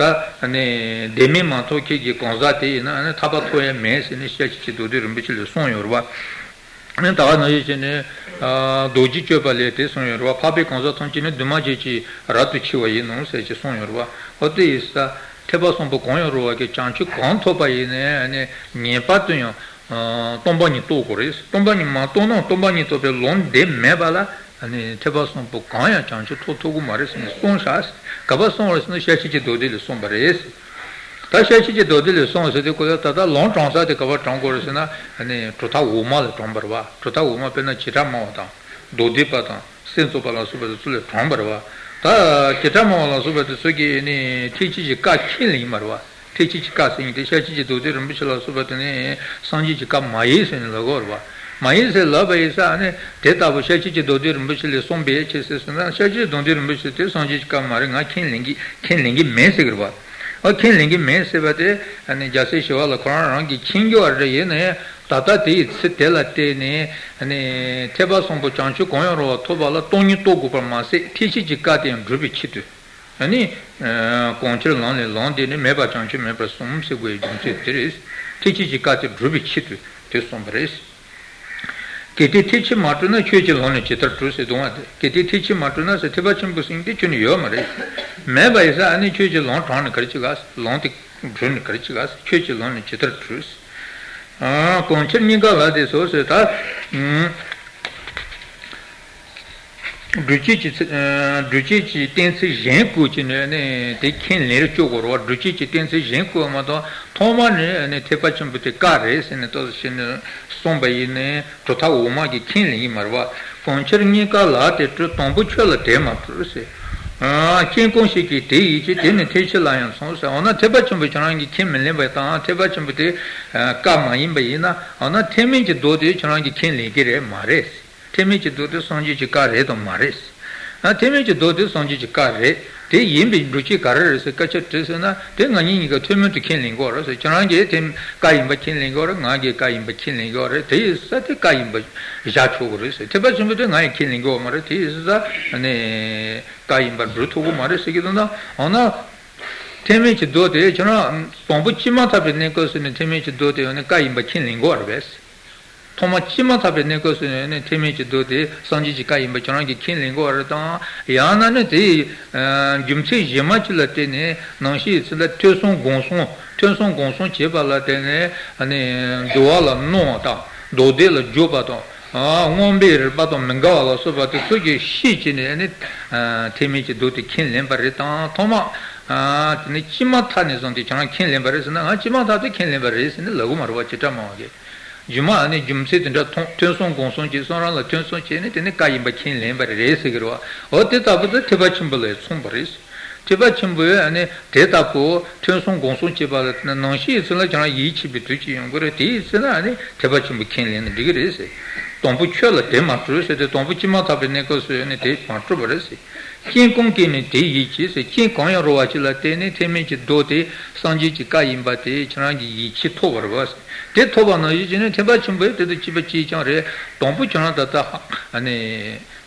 ད་ནི་བདེན་མེད་མ་ཐོབ་ཁྱེད་ཀྱི་གང་ཟག་དེ་ཡིན་ན་ནི་ཐར་པ་ཐོབ་ཡ་མེད་ཟེར་ནས་ཤེར་ཕྱིན་གྱི་མདོ་སྡེ་རིན་པོ་ཆེ་ལས་གསུངས་ཡོད་རེད་བ། ནི་ད་ག་ནང་བཞིན་བྱས་ནས་རྡོ་རྗེ་གཅོད་པ་ལས་དེ་གསུངས་ཡོད་རེད་བ། འཕགས་པའི་གང་ཟག་ཐམས་ཅད་ནི་འདུས་མ་བྱས་ཀྱི་རབ་ཏུ་འཆི་བ་ཡིན་ནོ་ཟེར་ཅིག་གསུངས་ཡོད་རེད་བ། འོ་དེ་ཡིན་ཙང་ཐེག་པ་གསུམ་པོ་གང་ཡང་རུང་བ་གི་བྱང་ཆུབ་གང་ཐོབ་པ་ཡིན་ནའི་ནི་ངེས་པར་དུ་ཡང་སྟོང་པ་ཉིད་རྟོགས་དགོས་རེད། སྟོང་པ་ཉིད་མ་རྟོགས་ན་སྟོང་པ་ཉིད་རྟོགས་པའི་ལམ་དེ་མེད་པ་ལ། ཨ་ནི་ཐེག་པ་གསུམ་པོ་གང་ཡང་བྱང་ཆུབ་ཐོབ་ཐུབ་ཀྱི་མ་རེད་ཟེར་ནས་གསུངས་བཞག་ཟེར། ག་པར་གསུངས་པ་རེད་ཟེར་ན་ཤེར་ཕྱིན་གྱི་མདོ་སྡེ་ལས་གསུངས་པ་རེད་ཟེར། ད་ཤེར་ཕྱིན་གྱི་མདོ་སྡེ་ལས་གསུངས་ཟེར་དུས་ཀོ་ད་ད་ལྟ་ལམ་དྲངས་ས་དེ་ག་པར་དྲངས་དགོས་རེད་ཟེར་ན། ཨ་ནི་གྲུབ་མཐའ་འོག་མ་ལ་དྲངས་པ་རེད་བ། གྲུབ་མཐའ་འོག་མ་དཔེར་ན་བྱེ་བྲག་སྨྲ་བ་དང་མདོ་སྡེ་པ་དང་སེམས་ཙམ་པ་ལ་སོགས་པ་དེ་ཚོ་ལས་དྲངས་པ་རེད་བ། ད་བྱེ་བྲག་སྨྲ་བ་ལ་སོགས་པ་དེ་ཚོ་གིས་ནི་ཐེག་ཆེན་གྱི་བཀའ་ཁས་ལེན་གྱི་མ་རེད་བ། ཐེག་ཆེན་གྱི་བཀའ་ཟེར་མཁན་དེ་ཤེར་ཕྱིན་གྱི་མདོ་སྡེ་རིན་པོ་ཆེ་ལ་སོགས་པ་དེ་ནི་སངས་རྒྱས་ཀྱི་བཀའ་མ་ཡིན་ཟེར་ནས་ལབ་ཀྱི་ཡོད་རེད་བ། མ་ཡིན་ཟེར་ལབ་པ་ཡིན་ཙང་ནི་དེ་ལྟ་བུ་ཤེར་ཕྱིན་གྱི་མདོ་སྡེ་རིན་པོ་ཆེ་ལས་གསུངས་པའི་ཕྱིར་ཟེར་ཟེར་ན། ཤེར་ཕྱིན་གྱི་མདོ་སྡེ་རིན་པོ་ཆེ་དེ་སངས་རྒྱས་ཀྱི་བཀའ་མ་རེད། ང་ཁས་ལེན་གྱི་ཁས་ལེན་གྱི་མེད་ཟེར་གྱི་རེད་བ། ཨ་ཁས་ལེན་གྱི་མེད་ཟེར་བ་དེ་ནི་རྒྱལ་སྲས་ཞི་བ་ལྷ་ཁོ་རང་རང་གིས་མཁྱེན་གྱི་ཡོད་རེད། ཡིན་ན་ཡང་ད་ལྟ་དེ་ཡི་ཚེ་དེ་ལ་བལྟས་ནས་ནི་ཐེག་པ་གསུམ་པོ་བྱང་ཆུབ་གང་ཡང་རུང་བ་ཐོབ་པ་ལ་སྟོང་ཉིད་རྟོགས་དགོས་པར་མ་ཟད་ཐེག་ཆེན་གྱི་བཀའ་དེ་ཡང་སྒྲུབ་པའི་ཆེད་དུ། ཨ་ནི། གང་ཕྱིར་ལམ་ལས་ལམ་འདས་ནས། མེད་པ་བྱང་ཆུབ་མེད་པར་གསུངས་ཟེར་དགོས་ཡའི་རྒྱུ་མཚན་དེ་རེད། ཐེག་ཆེན་གྱི་བཀའ་དེ་སྒྲུབ་པའི་ཆེད་དུ་དེ་གསུངས་པ་རེད། གལ་ཏེ་ཐེག་ཆེན་མ་གྲུབ་ན། ཆོས་ཀྱི་ལམ་ནི་ཇི་ལྟར་གྲུབ་ཟེར་གསུངས་པ་དེ། གལ་ཏེ་ཐེག་ཆེན་མ་གྲུབ་ན་ཟེར་ཐེག་པ་ཆེན་པོ་ཟེར་མཁན་དེ་ཁྱོན་ནས་ཡོད་མ་རེད། མེད་པ་ཡིན་ཙང་ཨ་ནི་ཆོས་ཀྱི་ལམ་དྲངས་ནས་ག་རེ་བྱེད་ག་ཟེར། ལམ་དེ་བསྒྲུབས་ནས་ག་རེ་བྱེད་ག་ཟེར། ཆོས་ཀྱི་ལམ་ནི་ཇི་ལྟར་གྲུབ་ཟེར། གང་ཕྱིར་སྙིང་ག་ལ་དེ་སོ་ཟེར་ད། སྒྲུབ་བྱེད་ཀྱི་ཚེ། ཨ། སྒྲུབ་བྱེད་ཀྱི་གཏན་ཚིགས་གཞན་བཀོད་ཀྱི་ནས་ནི་དེ་ཁས་ལེན་རེ་བཅོ་དགོས་རེད་བ། སྒྲུབ་བྱེད་ཀྱི་གཏན་ཚིགས་གཞན་བཀོད་མ་གཏོགས་ཐོག་མ་ནས་ནི་ཐེག་པ་ཆེན་པོ་དེ་བཀའ་རེད་ཟེར་ནས་ཏོག་ཙམ་བྱས་ནས་གསུངས་པ་ཡིན་ནའི་གྲུབ་མཐའ་འོག་མ་གིས་ཁས་ལེན་གྱི་མ་རེད་བ། གང་ཕྱིར་རྙེད་དཀའ་ལགས་ཏེ་སྤྲོས། དང་པོ་ཁྱོད་ལ་དེ་མ་སྤྲོས་ཟེར། ཨ། རྐྱེན་གང་ཞིག་གིས་དེ་ཡིད་ཆེས། དེ་ནི་ཐེག་ཆེན་ལ་ཡང་མཚུངས་ཟེར། འོ་ན་ཐེག་པ་ཆེན་པོ་ཁྱེད་རང་གིས་ཁས་མི་ལེན་པ་དང་ཐེག་པ་ཆེན་པོ་དེ་བཀའ་མ་ཡིན་པ་ཡིན་ན། འོ་ན་ཐེག་དམན་གྱི་མདོ་དེ་ཁྱེད་རང་གིས་ཁས་ལེན་གྱི་རེད་མ་རེད། ཐེག་དམན་གྱི་མདོ་དེ་སངས་རྒྱས་ཀྱི་བཀའ་རེད་དམ་མ་རེད། ཨ། ཐེག་དམན་གྱི་མདོ་དེ་སངས་རྒྱས་ཀྱི་བཀའ་རེད། དེ་ཡིན་པའི་སྒྲུབ་བྱེད་ག་རེ་རེད་ཟེར་སྐད་ཆ་དྲིས་ཟེར་ན། དེ་ང་གཉིས་གཉིས་ཀ་ཐུན་མོང་དུ་ཁས་ལེན་དགོས་རེད་ཟེར། ཁྱེད་རང་གིས་དེ་བཀའ་ཡིན་པ་ཁས་ལེན་དགོས་རེད། ང་གིས་བཀའ་ཡིན་པ་ཁས་ལེན་དགོས་རེད། དེ་ཡིན་ས་དེ་བཀའ་ཡིན་པ་བཞག་ཆོག་གི་རེད་ཟེར། ཐེག་པ་ཆེན་པོ་དེ་ང་ཡིས་ཁས་ལེན་དགོས་མ་རེད། དེ་ཡིན་ས་ནས་བཀའ་ཡིན་པ་སྒྲུབ་ཐུབ་ཀྱི་མ་རེད་ཟེར་གྱི་འདུག་ན། འོ་ན་ཐེག་དམན་གྱི་མདོ་དེ་ཁྱེད་རང་དང་པོ་སྐྱེས་མ་ཐག་པའི་གནས་སྐབས་སུ་ནས་ཐེག་དམན་གྱི་མདོ་དེ་ཡང་ནི་བཀའ་ཡིན་པ་ཁས་ལེན་དགོས་རེད་པས། ཐོག་མ་སྐྱེས་མ་ཐག་པའི་གནས་སྐབས་སུ་ནས་ཐེག་དམན་གྱི་མདོ་དེ་སངས་རྒྱས་ཀྱི་བཀའ་ཡིན་པ་ཁྱེད་རང་གིས་ཁས་ལེན་དགོས་རེད་དང་། ཡང་ན་ནི་དེའི་རྒྱུ་མཚན་གཞན་མ་ཅིག་ལ་བརྟེན་ནས། ནང་བཤད་ཡིན་ཚུལ་ལ་ཐོས་བསམ་སྒོམ་གསུམ། ཐོས་བསམ་སྒོམ་གསུམ་བྱས་པ་ལ་བརྟེན་ནས་ནི་འདུལ་བ་ལ་སྣང་བ་དང་། མདོ་སྡེ་ལ་འཇུག་པ་དང་། མངོན་པའི་རིག་པ་དང་མི་འགལ་བ་ལ་སོགས་པ་དེ་ཚོ་གི་ཤེས་བྱས་ནས་ནི་ཐེག་དམན་གྱི་མདོ་དེ་ཁས་ལེན་པ་རེད་དང་། ཐོག་མ་དེ་ནི་སྐྱེས་མ་ཐག་ནས་བཟུང་སྟེ་ཁྱེད་རང་ཁས་ལེན་པ་རེད་ཟེར་ན། ང་སྐྱེས་མ་ཐག་ཏུ་ཁས་ལེན་པ་རེད་ཟེར་ནས་ལབ་གི་མ་རེད་བ། བྱེ་བྲག་སྨྲ་བ་གིས། རྒྱུ་མ་ནི་རྒྱུ་མཚན་དེ་འདྲ་མཐོང་། ཐོས་བསམ་སྒོམ་གསུམ་གྱིས་བསམ་རང་ལ་ཐོས་བསམ་བྱས་ནས་དེ་ནི་བཀའ་ཡིན་པ་ཁས་ལེན་པ་རེད་ཟེར་གྱི་རེད་བ། འོ་དེ་ལྟ་བུ་དེ་ཐེག་པ་ཆེན་པོ་ལ་མཚུངས་པ་རེད། ཐེག་པ་ཆེན་པོས་ནི་དེ་ལྟ་བུ་ཐོས་བསམ་སྒོམ་གསུམ་བྱས་པ་ལ་ནང་བཤད་ཡིན་ཚུལ་ལ་ཁྱེད་རང་ཡིད་ཆེས་པའི་དུས་ཅིག་ཡོང་གི་རེད། དེ་ཡིན་ཚུལ་ལ་ནི་ཐེག་པ་ཆེན་པོ་ཁས་ལེན་ན་འགྲིག་གི་རེད་ཟེར། དང་པོ་ཁྱོད་ལ་དེ་མ་སྤྲོས་ཟེར་ཏེ། དང་པོ་སྐྱེས་མ་ཐག་པའི་གནས་སྐབས་སུ་ནི་དེ་མ་སྤྲོས་པ་རེད་ཟེར། རྐྱེན་གང་གིས་ནི་དེ་ཡིད་ཆེས་ཟེར། རྐྱེན་གང་ཡང་རུང་བ་ཅིག་ལ་བརྟེན་ནས་ཐེག་དམན་གྱི་མདོ་དེ་སངས་རྒྱས་ཀྱི་བཀའ་ཡིན་པ་དེ་ཁྱེད་རང་གིས་ཡིད་ཆེས་ཐོབ་པ་རེད་བ། དེ་ཐོབ་པ་ནང་བཞིན་བྱས་ནས་ཐེག་པ་ཆེན་པོས་དེ་དང་བཅས་པ་གཅིག་རྐྱང་རེད། དང་པོ་ཁྱེད་རང་ད་ལྟ་ནི་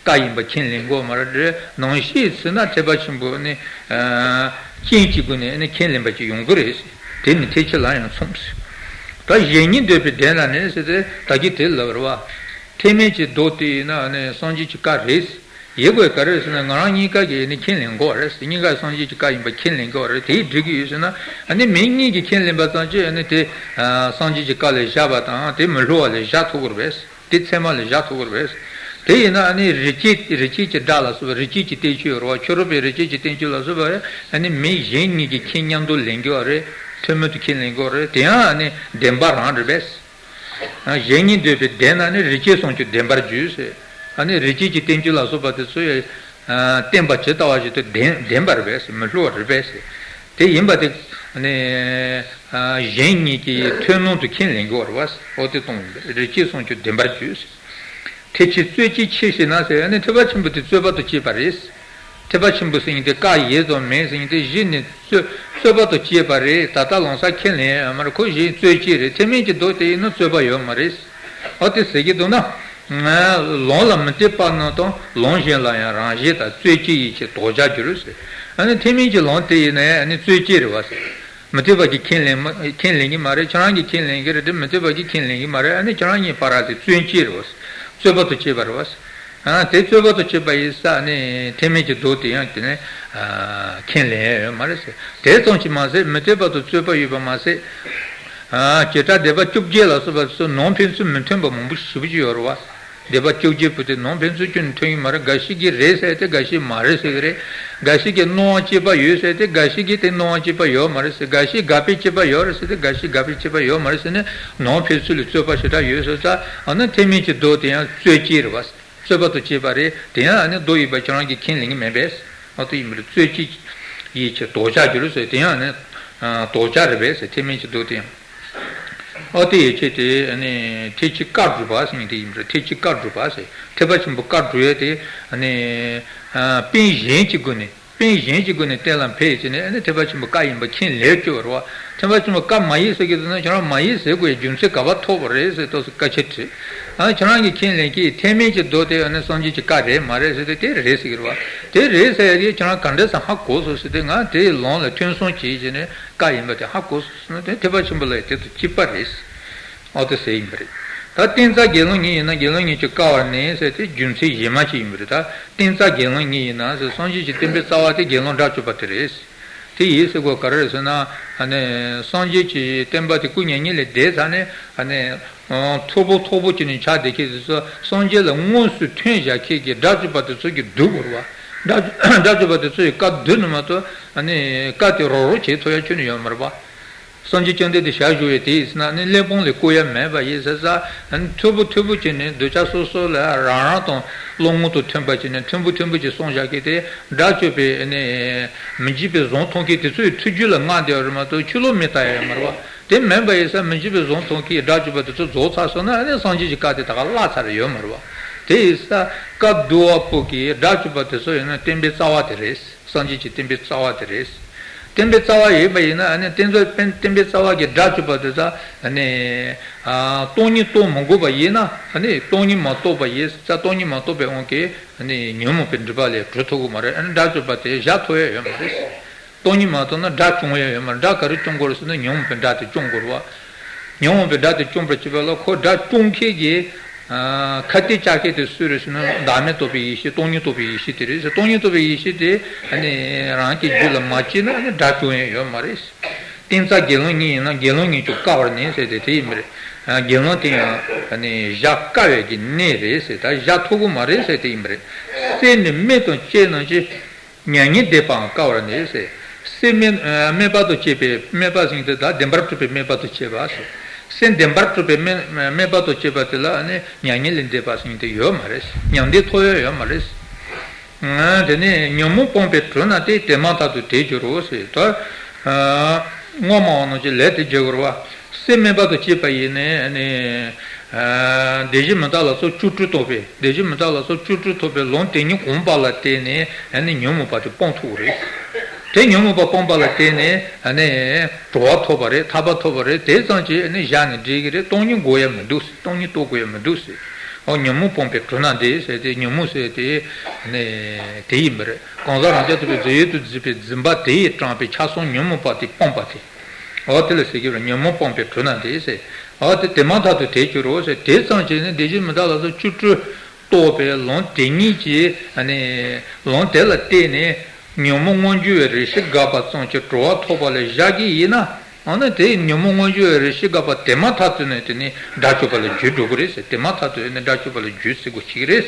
བཀའ་ཡིན་པ་ཁས་ལེན་དགོས་མ་རེད། ནང་བཤད་ཡིན་ཚུལ་ན་ཐེག་པ་ཆེན་པོ་ནི་རྐྱེན་གྱི་སྒོ་ནས་ནི་ཁས་ལེན་པ་ཅིག་ཡོང་གི་རེད། དེ་ནི་ཐེག་ཆེན་ལ་ཡང་མཚུངས། ད་གཞན་ཉིད་འདོད་པའི་དོན་ལ་ནི་ཟེར་ཏེ་ད་གིན་དེ་ལབ་རེད་བ། ཐེག་དམན་གྱི་མདོ་དེ་ཡིན་ན་ནི་སངས་རྒྱས་ཀྱི་བཀའ་རེད། ཡིན་དགོས་ག་རེ་ཟེར་ན། ང་རང་གཉིས་ཀ་གིས་ནི་ཁས་ལེན་དགོས་རེད། གཉིས་ཀ་སངས་རྒྱས་ཀྱི་བཀའ་ཡིན་པ་ཁས་ལེན་དགོས་རེད། དེའི་འགྲིག་གི་ཡོད་ཟེར་ན། ཨ་ནི་མི་གཉིས་ཀྱིས་ཁས་ལེན་པ་ཙམ་གྱིས་ཨ་ནི་དེ་སངས་རྒྱས་ཀྱི་བཀའ་ལ་བཞག་པ་དང་དེ་མི་སླུ་བ་ལ་བཞག་ཐུབ་ཀྱི་རེད་པས། དེ་ཚད་མ་ལ་བཞག་ཐུབ་ཀྱི་རེད་པས། དེ་ཡིན་ན་ཨ་ནི་རིགས་སྐྱེས་རིགས་སྐྱེས་ཀྱི་སྒྲ་ལ་སོགས་པ། རིགས་སྐྱེས་ཀྱི་བསྟན་བཅོས་ཡོད་རེད་བ། ཕྱི་རོལ་པའི་རིགས་སྐྱེས་ཀྱི་བསྟན་བཅོས་ལ་སོགས་པ་ཨ་ནི་མི་གཞན་གཉིས་ཀྱིས་ཁས་མཉམ་དུ་ལེན་གྱི་ཡོད་རེད། ཐུན་མོང་དུ་ཁས་ལེན་གྱི་ཡོད་རེད། དེ་ཡང་ཨ་ནི་བདེན་པ་རང་རེད་པས། གཞན་ཉིད་འདོད་པའི་དོན་ལ་ནི་རིགས་སྐྱེས་སུམ་ཅུ་བདེན་པར་འཇུག་ཟེར། ཨ་ནི་རིགས་སྐྱེས་ཀྱི་བསྟན་བཅོས་ལ་སོགས་པ་དེ་ཚོ་ཡང་བསྟན་པ་ཇི་ལྟ་བ་བཞིན་དུ་བདེན་བདེན་པ་རེད་པས་ཟེར། མི་སླུ་བ་རེད་པས་ཟེར། དེ་ཡིན་པ་དེ་ནི་གཞན་ཉིད་ཀྱིས་ཐུན་མོང་དུ་ཁས་ལེན་དགོས་རེད་པས། འོ་དེ་གཏོང་རིགས་སྐྱེས་སུམ་ཅུ་བདེན་པར་འཇུག་ཟེར། ཐེག་ཆེན་རྩོད་བཅས་ཆེ་ཞེ་ན་ཟེར། ཨ་ནི་ཐེག་པ་ཆེན་པོ་དེ་རྩོད་པ་དང་བཅས་པ་རེད། ཐེག་པ་ཆེན་པོ་ཟེར་མཁན་དེ་བཀའ་ཡོད་དམ་མེད་ཟེར་མཁན་དེ་གཞི་ནས་རྩོད་རྩོད་པ་དང་བཅས་པ་རེད། ད་ལྟ་ལམ་སང་ཁས་ལེན་ཡོད་མ་རེད། ཁོ་གཞི་རྩོད་བཅས་རེད། ཐེག་དམན་གྱི་མདོ་དེ་ཡིན་ན་རྩོད་པ་ཡོད་མ་རེད། ཨ་དེ་ཟེར་གྱི་འདུག་ན། ལམ་ལ་མུ་སྟེགས་པ་རྣམས་དང་། ལམ་གཞན་ལ་ཡང་རང་བཞིན་དང་། རྩོད་བཅས་ཡིད་ཆེས་དོགས་བྱར་འགྱུར་ཟེར། ཨ་ནི་ཐེག་དམན་གྱི་ལམ་དེ་ཡིན་ན་ཡང་ཨ་ནི་རྩོད་བཅས་རེད་བ་ཟེར། མུ་སྟེགས་པ་གིས་ཁས་ལེན་མ་ཁས་ལེན་གྱི་མ་རེད། ཁྱེད་རང་གིས་ཁས་ལེན་གྱི་རེད་དེ། མུ་སྟེགས་པ་གིས་ཁས་ལེན་གྱི་མ་རེད། ཨ་ནི་ཁྱེད་རང་གཉིས་བར་དེ་རྩོད་བཅས་རེད་བ། རྩོད་པ་དང་བཅས་པ་རེད་བ། ཨ་དེ་རྩོད་པ་དང་བཅས་པ་ཡིན་ས་ནི་ཐེག་དམན་གྱི་མདོ་དེ་ཡང་དེ་ནི་ཨ་ཁས་ལེན་ཡོད་མ་རེད་ཟེར། དེ་ཙམ་གྱིས་མ་ཟད་མུ་སྟེགས་པ་དང་རྩོད་པ་ཡོད་པ་མ་ཟད། ཨ་བྱེ་བྲག་སྡེ་པ་བཅོ་བརྒྱད་ལ་སོགས་པ་སོགས་ནང་ཕན་ཚུན་མི་མཐུན་པ་མང་པོ་ཞེ་པོ་ཅིག་ཡོད་རེད་བ། སྡེ་པ་བཅོ་བརྒྱད་པོ་དེ་ནང་ཕན་ཚུན་ཁྱོན་ནས་མཐུན་གྱི་མ་རེད། འགའ་ཞིག་གིས་རེད་ཟེར་ཏེ་འགའ་ཞིག་མ་རེད་ཟེར་གྱི་རེད། འགའ་ཞིག་གིས་སྣང་བ་གཅིག་པ་ཡོད་ཟེར་ཏེ་འགའ་ཞིག་གིས་དེ་སྣང་བ་གཅིག་པ་ཡོད་མ་རེད་ཟེར། འགའ་ཞིག་དགག་པའི་གཅིག་པ་ཡོད་རེད་ཟེར་ཏེ་འགའ་ཞིག་དགག་པའི་གཅིག་པ་ཡོད་མ་རེད་ཟེར་ནས་ནང་ཕན་ཚུན་ལ་རྩོད་པ་ཞེ་དྲག་ཡོད་ཟེར་ཙང་། ཨ་ནི་ཐེག་དམན་གྱི་མདོ་དེ་ཡང་རྩོད་བཅས་རེད་བ། རྩོད་པ་དང་བཅས་པ་རེད། དེ་ཡང་ཨ་ནི་མདོ་ཡིན་པ་ཁྱེད་རང་གིས་ཁས་ལེན་གྱི་མེད་པས། ཨ་དེ་ཡིན་པར་རྩོད་བཅས་ཡིད་ཆེས་དོགས་བྱར་འགྱུར་ཟེར། དེ་ཡང་ཨ་ནི་དོགས་བྱ་རེད་པས་ཟེར། ཐེག་དམན་གྱི་མདོ་དེ་ཡང་། ཨ་དེ་ཡིད་ཆེས་དེ་ཨ་ནི་ཐེག་ཆེན་བཀའ་སྒྲུབ་པ་ཟེར་མཁན་དེ་ཡིན་པར། ཐེག་ཆེན་བཀའ་སྒྲུབ་པ་ཟེར། ཐེག་པ་ཆེན་པོ་བཀའ་སྒྲུབ་ཡས་དེ་ཨ་ནི་ཨ་རྟེན་གཞན་གྱི་སྒོ་ནས། རྟེན་གཞན་གྱི་སྒོ་ནས་གཏན་ལ་འབེབས་བྱས་ནས་ཨ་ནི་ཐེག་པ་ཆེན་པོ་བཀའ་ཡིན་པ་ཁས་ལེན་བཅུག་པ་རེད་བ། ཐེག་པ་ཆེན་པོ་བཀའ་མ་ཡིན་ཟེར་གྱི་འདུག་ན་ཁྱེད་རང་མ་ཡིན་ཟེར་དགོས་ཡ་རྒྱུ་མཚན་ག་པར་ཐོབ་པ་རེད་ཟེར་ཏོག་ཙམ་སྐད་ཆ་དྲིས། ཨ་ཁྱེད་རང་གིས་ཁས་ལེན་གྱི་ཐེག་དམན་གྱི་མདོ་དེ་ཨ་ནི་སངས་རྒྱས་ཀྱི་བཀའ་རེད་མ་རེད་ཟེར་ཏེ། དེ་རེད་ཟེར་གྱི་རེད་བ། དེ་རེད་ཟེར་ཡ་དེ་ཁྱེད་རང་ག་འདྲ་ཟེ་ཧ་གོ་སོང་ཟེར་ཏེ། ང་དེའི་ལམ་ལ་ཐོས་བསམ་བྱས་བྱས་ནས་བཀའ་ཡིན་པ་དེ་ཧ་གོ་སོང་ཟེར་ན། དེ་ཐེག་པ་ཆེན་པོ་ལ་ཡ་དེ་དང་གཅིག་པ་རེད། ཨོ་དེ་ཟེར་ཡིན་པ་རེད། ད་བསྟན་རྩ་དགེ་སློང་ཉིད་ཡིན་ན་དགེ་སློང་ཉིད་ཀྱི་དཀའ་བར་ནི་ཟེར་དེ་རྒྱུ་མཚན་གཞན་མ་ཅིག་ཡིན་པ་རེད། ད་བསྟན་རྩ་དགེ་སློང་ཉིད་ཡིན་ན་ཟེར། སངས་རྒྱས་ཀྱི་བསྟན་པའི་རྩ་བ་དེ་དགེ་སློང་དགྲ་བཅོམ་པ་དེ་རེད། དེ་ཡིན་ཟེར་དགོས་ག་རེ་རེད་ཟེར་ན། ཨ་ནི་སངས་རྒྱས་ཀྱི་བསྟན་པ་དེ་སྐུ་མྱ་ངན་ལས་འདས་ཚར་ནས། ཨ་ནི་མཐུ་བོ་མཐུ་བོ་བྱས་ནས་ཆགས་བསྡད་མཁན་དེ་ཚོ་སངས་རྒྱས་ལ་དངོས་སུ་ཐོན་བཞག་མཁན་གྱི་དགྲ་བཅོམ་པ་དེ་ཚོ་གིས་བསྡུ་དགོས་རེད་བ། དགྲ་དགྲ་བཅོམ་པ་དེ་ཚོ་ཡི་བཀའ་བསྡུ་ནི་མ་གཏོགས། ཨ་ནི་བཀའ་དེ་རོབ་རོབ་བྱེད་ཐུབ་ཡ་ཁྱོན་ནས་ཡོད་མ་རེད་བ། སངས་རྒྱས་བཅོམ་ལྡན་འདས་ཞལ་བཞུགས་པའི་དེ་ཡིན་ཟེར་ན། ཨ་ནི་གླེགས་བམ་ལས་བཀོད་ཡ་མེད་པ་ཡིན་ཟེར་ས། ཨ་ནི་མཐུ་བོ་མཐུ་བོ་བྱས་ནས་གདུལ་བྱ་སོ་སོ་ལ་རང་རང་དང་བློ་ངོ་དང་མཐུན་པ་བྱས་ནས་མཐུན་པོ་མཐུན་པོ་ཅིག་གསུངས་བཞག་མཁན་དེ་དགྲ་བཅོམ་པའི། ཨ་ནི་མི་འཇིགས་པའི་གཟུངས་ཐོབ་མཁན་དེ་ཚོ་ཡི་ཐུགས་རྒྱུད་ལ་མངའ་བསྡད་པ་རེད་མ་གཏོགས་ཆོས་ལུགས་མི་ལྟ་ཡ་ཡོད་མ་རེད་བ། དེ་མིན་པ་ཡིན་ས། མི་འཇིགས་པའི་གཟུངས་ཐོབ་མཁན་དགྲ་བཅོམ་པ་དེ་ཚོ་རྫོགས་ཚར་སོང་ན། ཨ་ནི་སངས་རྒྱས་ཀྱི་བཀའ་དེ་ད་ག་བརླག་ཚར་ཡོད་མ་རེད་བ། དེ་ཡིན་ས། བཀའ་བསྡུ་བ་པོ་གི་དགྲ་བཅོམ་པ་དེ་ཚོ་ཡིན་ན་བསྟན་པའི་རྩ་བ་དེ་རེད། སངས་རྒྱས་ཀྱི་བསྟན་པའི་རྩ་བ་དེ་རེད། བསྟན་པའི་རྩ་བ་ཡིན་པ་ཡིན་ན། ཨ་ནི་བསྟན་རྩ་བསྟན་བསྟན་པའི་རྩ་བ་གི་དགྲ་བཅོམ་པ་དེ་ཚོ། ཨ་ནི་ཨ་སྟོང་ཉིད་རྟོགས་མི་དགོས་པ་ཡིན་ན། ཨ་ནི་སྟོང་ཉིད་མ་རྟོགས་པ་ཡིན་ཙང་། སྟོང་ཉིད་མ་རྟོགས་པའི་དབང་གིས། ཨ་ནི་ཉོན་མོངས་པའི་སྒྲིབ་པ་ལས་གྲོལ་ཐུབ་ཀྱི་མ་རེད། ཨ་ནི་དགྲ་བཅོམ་པ་དེ་བཞག་ཐུབ་ཡ་ཡོད་མ་རེད། སྟོང་ཉིད་མ་རྟོགས་ན་དགྲ་བཅོམ་ཡ་ཡོད་མ་རེད། དགྲ་ག་རེ་བཅོམ་དགོས་རེད་ཟེར་ན། ཉོན་མོངས་པའི་དགྲ་དེ་བཅོམ་དགོས་རེད་བ། ཉོན་མོངས་པའི་དགྲ་དེ་བཅོམ་པར་བྱེད་པ་ལ་ཁོ་དགྲ་བཅོམ་མཁན་གྱི། ཨ་ཁ་གཏད་བཅག་མཁན་དེ་སུ་རེད་ཟེར་ན། བདག་མེད་རྟོགས་པའི་ཡེ་ཤེས། སྟོང་ཉིད་རྟོགས་པའི་ཡེ་ཤེས་དེ་རེད་ཟེར། སྟོང་ཉིད་རྟོགས་པའི་ཡེ་ཤེས་དེ། ཨ་ནི་རང་གི་རྒྱུད་ལ་མ་སྐྱེས་ན། ཨ་ནི་དགྲ་བཅོམ་ཡ་ཡོད་མ་རེད། བསྟན་རྩ་དགེ་སློང་ཉིད་ཡིན་ན། དགེ་སློང་ཉིད་ཀྱང་དཀའ་བར་གནས་ཟེར་དེ་དེ་ཡིན་པ་རེད། ཨ་དགེ་སློང་དེ་ཡང་ཨ་ནི་བཞག་དཀའ་བའི་གི་གནས་རེད་ཟེར། ད་བཞག་ཐུབ་ཀྱི་མ་རེད་ཟེར་དེ་ཡིན་པ་རེད། སྲེད་ནི་མེད་དང་བཅས་རྣམས་ཀྱིས། མྱ་ངན་འདས་པའང་དཀའ་བར་གནས་ཟེར། སྲེད་མེད་ཨ་སྨད་པ་དང་བཅས་པའི། སྨད་པ་ཟེར་མཁན་དེ་ད་བདེན་པར་གྲུབ་པའི་སྨད་པ་དང་བཅས་པ་ཟེར། སྲེད་བདེན་པར་གྲུབ་པའི་སྨད་སྨད་པ་དང་བཅས་པ་དེ་ལ་ནི་མྱ་ངན་ལས་འདས་པ་ཟེར་མཁན་དེ་ཡོད་མ་རེད། མྱང་འདས་ཐོབ་ཡ་ཡོད་མ་རེད། ཨ་དེ་ནས་ཉོན་མོངས་སྤངས་པས་གྲོལ་ན་སྟེ། དེ་མ་ཐག་ཏུ་དེར་འགྱུར་རོ་ཟེར། ད་ཨ་སྔོན་མ་འོ་ན་ཅིག་ལས་དེ་བྱེད་དགོས་རེད་བ། སྲེད་མེད་པ་དང་བཅས་པ་ཡིན་ནའི་ནི། ཨ་སྡེབ་བཞི་མི་རྟག་ལ་སོགས་བཅུ་དྲུག་རྟོགས་པའི། སྡེབ་བཞི་མི་རྟག་ལ་སོགས་བཅུ་དྲུག་རྟོགས་པའི་ལམ་དེ་ཉིད་གོམས་པ་ལ་བརྟེན་ནས། ཨ་ནི་ཉོན་མོངས་པ་དེ་སྤང་ཐུབ་ཀྱི་རེད། དེ་ཉོན་མོངས་པ་སྤངས་པ་ལ་བརྟེན་ནས། ཨ་ནི་གྲོལ་བ་ཐོབ་པ་རེད། ཐར་པ་ཐོབ་པ་རེད། དེ་ཙམ་གྱིས་ཨ་ནི་བཞག་ནས་འགྲིག་གི་རེད། སྟོང་ཉིད་དགོས་ཡ་མི་འདུག། སྟོང་ཉིད་རྟོགས་དགོས་ཡ་མི་འདུག་ཟེར། འོ་ཉོན་མོངས་སྤངས་པས་གྲོལ་ན་འདི་ཟེར་ཏེ། ཉོན་མོངས་ཟེར་ཏེ་ནི་དེ་ཡིན་པ་རེད། གང་ཟག་རང་རྐྱ་ཐུབ་པའི་རྫས་ཡོད་དུ་བརྫིས་པའི་རྫུན་པ་དེ་ཡིས་དྲངས་པའི་ཆགས་སོགས་ཉོན་མོངས་པ་དེ་སྤངས་པ་དེ། འོ་དེ་ལ་ཟེར་གྱི་རེད། ཉོན་མོངས་སྤངས་པས་གྲོལ་ན་འདི་ཟེར། འོ་དེ་དེ་མ་ཐག་ཏུ་དེར་འགྱུར་རོ་ཟེར། དེ་ཙམ་གྱིས་ནི་སྡེབ་བཞི་མི་རྟག་ལ་སོགས་བཅུ་དྲུག་རྟོགས་པའི་ལམ་དེ་ཉིད་ཀྱིས། ནི་ལམ་དེ་ལ་བརྟེན་ནས་ཉོན་མོངས་མངོན་གྱུར་བའི་རེ་ཞིག་འགགས་པ་ཙམ་གྱིས་གྲོལ་བ་ཐོབ་པ་ལ་བཞག་གི་ཡིན་ན། འོ་ན་དེ་ཉོན་མོངས་མངོན་གྱུར་བའི་རེ་ཞིག་འགགས་པ་དེ་མ་ཐག་ཏུ་ནི་དེ་ནི་དགྲ་བཅོམ་པ་ལ་འགྱུར་འགྲོ་གི་རེད་ཟེར། དེ་མ་ཐག་ཏུ་ནི་དགྲ་བཅོམ་པ་ལ་འགྱུར་ཟེར་དགོས་ཀྱི་རེད།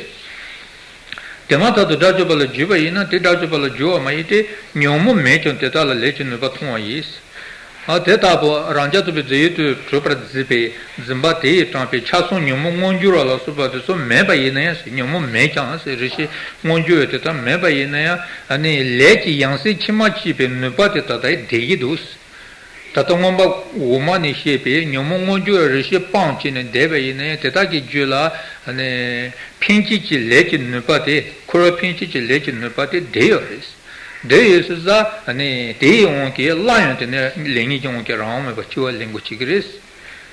དེ་མ་ཐག་ཏུ་དགྲ་བཅོམ་པ་ལ་འགྱུར་བ་ཡིན་ན། དེ་དགྲ་བཅོམ་པ་ལ་འགྱུར་བ་མ་ཡིན་ཏེ། ཉོན་མོངས་མེད་ཀྱང་དེ་དག་ལ་ལས་ཀྱི་ནུས་པ་ཐོང་བ་ཡིན། ཨ་དེ་ལྟ་བུ་རང་རྐྱ་ཐུབ་པའི་རྫས་ཡོད་དུ་གྲུབ་པར་བརྫིས་པའི་རྫུན་པ་དེ་ཡིས་དྲངས་པའི་ཆགས་སོགས་ཉོན་མོངས་མངོན་གྱུར་བ་ལ་སོགས་པ་དེ་ཚོ་མེད་པ་ཡིན་ན་ཡང་ཟེར། ཉོན་མོངས་མེད་ཀྱང་ཟེར། རེ་ཞིག་མངོན་གྱུར་བ་དེ་དག་མེད་པ་ཡིན་ན་ཡང་། ཨ་ནི་ལས་ཀྱི་ཡང་སྲིད་ཕྱི་མ་སྐྱེད་པའི་ནུས་པ་དེ་ད་ལྟ་ཡང་ལྡན་གྱི་འདུག། ད་ལྟ་མངོན་པ་འོག་མ་ནས་བཤད་པའི་ཉོན་མོངས་མངོན་གྱུར་བའི་རེ་ཞིག་སྤངས་བྱས་ནས་བསྡད་པ་ཡིན་ན་ཡང་། དེ་དག་གི་རྒྱུད་ལ་ནི་འཕེན་བྱེད་ཀྱི་ལས་ཀྱི་ནུས་པ་དེ། འཁོར་བ་འཕེན་བྱེད་ཀྱི་ལས་ཀྱི་ནུས་པ་དེ་ལྡན་ཡོད་རེད། ལྡན་ཡོད་ཟེར་ས་ནི་དེའི་དབང་གིས་སླར་ཡང་དེ་ནས་ལེགས་ཉེས་ཀྱི་དབང་གིས་རང་དབང་མེད་པར་སྐྱེ་བ་ལེན་དགོས་བྱེད་ཀྱི་རེད།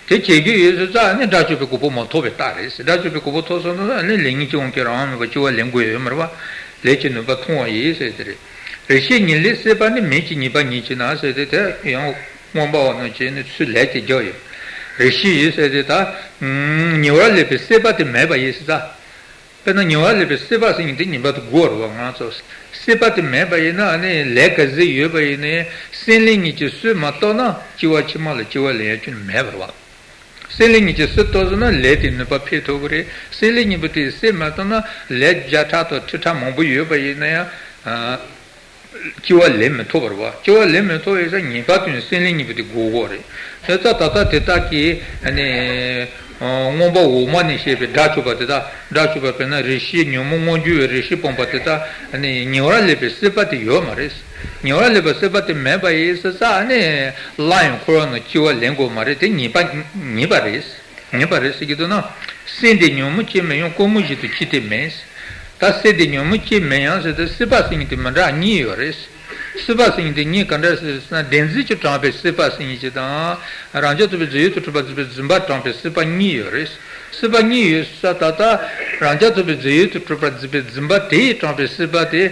དེ་བྱེད་རྒྱུ་ཡོད་ཟེར་ས་ནི་དགྲ་བཅོམ་པའི་གོ་འཕང་མ་ཐོབ་པའི་རྟགས་རེད་ཟེར། དགྲ་བཅོམ་པའི་གོ་འཕང་ཐོབ་སོང་ན་ནི་ལེགས་ཉེས་ཀྱི་དབང་གིས་རང་དབང་མེད་པར་སྐྱེ་བ་ལེན་དགོས་ཡོད་མ་རེད་བ། ལས་ཀྱི་ནུས་པ་ཐོང་བ་ཡིན་ཟེར་དེ་རེད། རེ་ཞིག་ཉིད་ལས་སྲེད་པ་ནི་མེད་ཅིང་ཉེས་པ་ཉིད་ཅེ་ན་ཟེར་ཏེ། དེ་ཡང་མངོན་པ་འོག་མ་ནས་བྱས་ནས་ཚུར་ལན་གཅིག་རྒྱག་ཡོད། རེ་ཞིག་ཡིན་ཟེར་ཏེ། ད་ཉེ་བར་སླེབས་པའི་སྲེད་པ་དེ་མེད་པ་ཡིན་ཟེར་ད། དཔེར་ན་ཉེ་བར་སླེབས་པའི་སྲེད་པ་ཟེར་མཁན་དེ་ཉེས་པ་དེ་དགོས་རེད་བ། ང་ཚོ་སྲེད་པ་དེ་མེད་པ་ཡིན་ན། ཨ་ནི་ལས་ག་ཚོད་ཡོད་པ་ཡིན་ནའི་སྲེད་ལེན་གཉིས་ཀྱིས་སྲོལ་མ་བཏབ་ན་སྐྱེ་བ་ཕྱི་མ་ལ་སྐྱེ་བ་ལེན་ཡ་ཁྱོན་ནས་མེད་པ་རེད་བ། སྲེད་ལེན་གཉིས་ཀྱིས་སྲོལ་བཏབ་སོང་ན་ལས་དེའི་ནུས་པ་འཕེལ་ཐུབ་ཀྱི་རེད། སྲེད་ལེན་གཉིས་པོ་དེས་སྲོལ་མ་བཏབ་ན་ལས་བརྒྱ་ཕྲག་དང་ཁྲི་ཕྲག་མང་པོ་ཡོད་པ་ཡིན་ན་ཡང་། ཨ། སྐྱེ་བ་ལེན་མི་ཐུབ་པ་རེད་བ། སྐྱེ་བ་ལེན་མི་ཐུབ་པ་ཡིན་ཙང་ཉེས་པ་དེ་ནི་སྲེད་ལེན་གཉིས་པོ་དེ་དགོས་ཀྱི་རེད། དེ་ཙང་ད་ལྟ་དེ་དག་གིས་ནི་མངོན་པ་འོག་མ་ནས་བཤད་པའི་དགྲ་བཅོམ་པ་དེ་དག། དགྲ་བཅོམ་པ་དཔེར་ན་རེ་ཞིག་ཉོན་མོངས་མངོན་གྱུར་བའི་རེ་ཞིག་སྤངས་པ་དེ་དག་ནི་ཉེ་བར་སླེབས་པའི་སྲེད་པ་དེ་ཡོད་མ་རེད། ཉེ་བར་སླེབས་པའི་སྲེད་པ་དེ་མེད་པ་ཡིན་ཙང་ནི་སླར་ཡང་འཁོར་བ་ནང་སྐྱེ་བ་ལེན་དགོས་མ་རེད། དེ་ཉེས་པ་ཉེས་པ་རེད། ངེས་པ་རེད་ཟེར་གྱི་འདུག་ན། སྲེད་འདས་ཉོན་མོངས་སྐྱེ་མི་ཡོང་། ཀུན་རྨོངས་བཞི་དང་ཅི་སྟེ་མེད། ད་སྲེད་འདས་ཉོན་མོངས་སྐྱེ་མི་ཡོང་ཟེར་ཏེ། སྲེད་པ་ཟེར་མཁན་དེ་མི་འདྲ་གཉིས་ཡོད་རེད། སྲེད་པ་ཟེར་མཁན་དེ་གཉིས་ག་འདྲ་ཟེར་ན། བདེན་འཛིན་གྱིས་དྲངས་པའི་སྲེད་པ་ཟེར་མཁན་ཅིག་དང་། རང་རྐྱ་ཐུབ་པའི་རྫས་ཡོད་དུ་གྲུབ་པར་བརྫིས་པའི་རྫུན་པས་དྲངས་པའི་སྲེད་པ་གཉིས་ཡོད་རེད། སྲེད་པ་གཉིས་ཡོད་ས། ད་ལྟ་རང་རྐྱ་ཐུབ་པའི་རྫས་ཡོད་དུ་གྲུབ་པར་བརྫིས་པའི་རྫུན་པ་དེ་ཡིས་དྲངས་པའི་སྲེད་པ་དེ།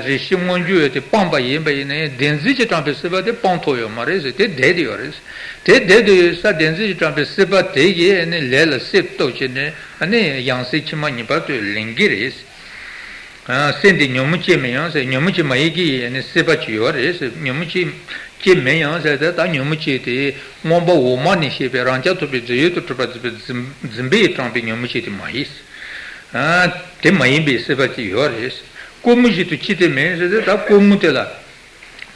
རེ་ཞིག་མངོན་གྱུར་བ་དེ་སྤངས་པ་ཡིན་པ་ཡིན་ན་ཡང་། བདེན་འཛིན་གྱིས་དྲངས་པའི་སྲེད་པ་དེ་སྤང་ཐུབ་ཡོད་མ་རེད་ཟེར། དེ་བསྡད་དེ་ཡོད་རེད། དེ་བསྡད་དེ་ཡོད་ས། བདེན་འཛིན་གྱིས་དྲངས་པའི་སྲེད་པ་དེ་ཡིས་ནི་ལས་ལ་སྲེད་བཏབ་བྱས་ནས་ནི་ཡང་སྲིད་ཕྱི་མ་ངེས་པར་དུ་ལེན་གྱི་རེད། སེམས་དེ་ཉོན་མོངས་སྐྱེ་མེད་ཡང་ཟེར། ཉོན་མོངས་ཀྱི་མ་ཡིན་གྱི་ཡིན་ནི་སྲེད་པ་ཅིག་ཡོད་རེད་ཟེར། ཉོན་མོངས་ཀྱི་སྐྱེ་མེད་ཡང་ཟེར་ཏེ། ད་ཉོན་མོངས་ཀྱི་དེ་མངོན་པ་འོག་མ་ནས་བཤད་པའི་རང་རྐྱ་ཐུབ་པའི་རྫས་ཡོད་དུ་གྲུབ་པ་འཛིན་པའི་དྲངས་པའི་ཉོན་མོངས་ཀྱི་དེ་མ་ཡིན། དེ་མ་ཡིན་པའི་སྲེད་པ་ཅིག་ཡོད་རེད། ལྐོག་མོ་ཞིག་ཏུ་ཅི་སྟེ་མེད་ཟེར་ཏེ། ད་ལྐོག་མོ་དེ་ལ།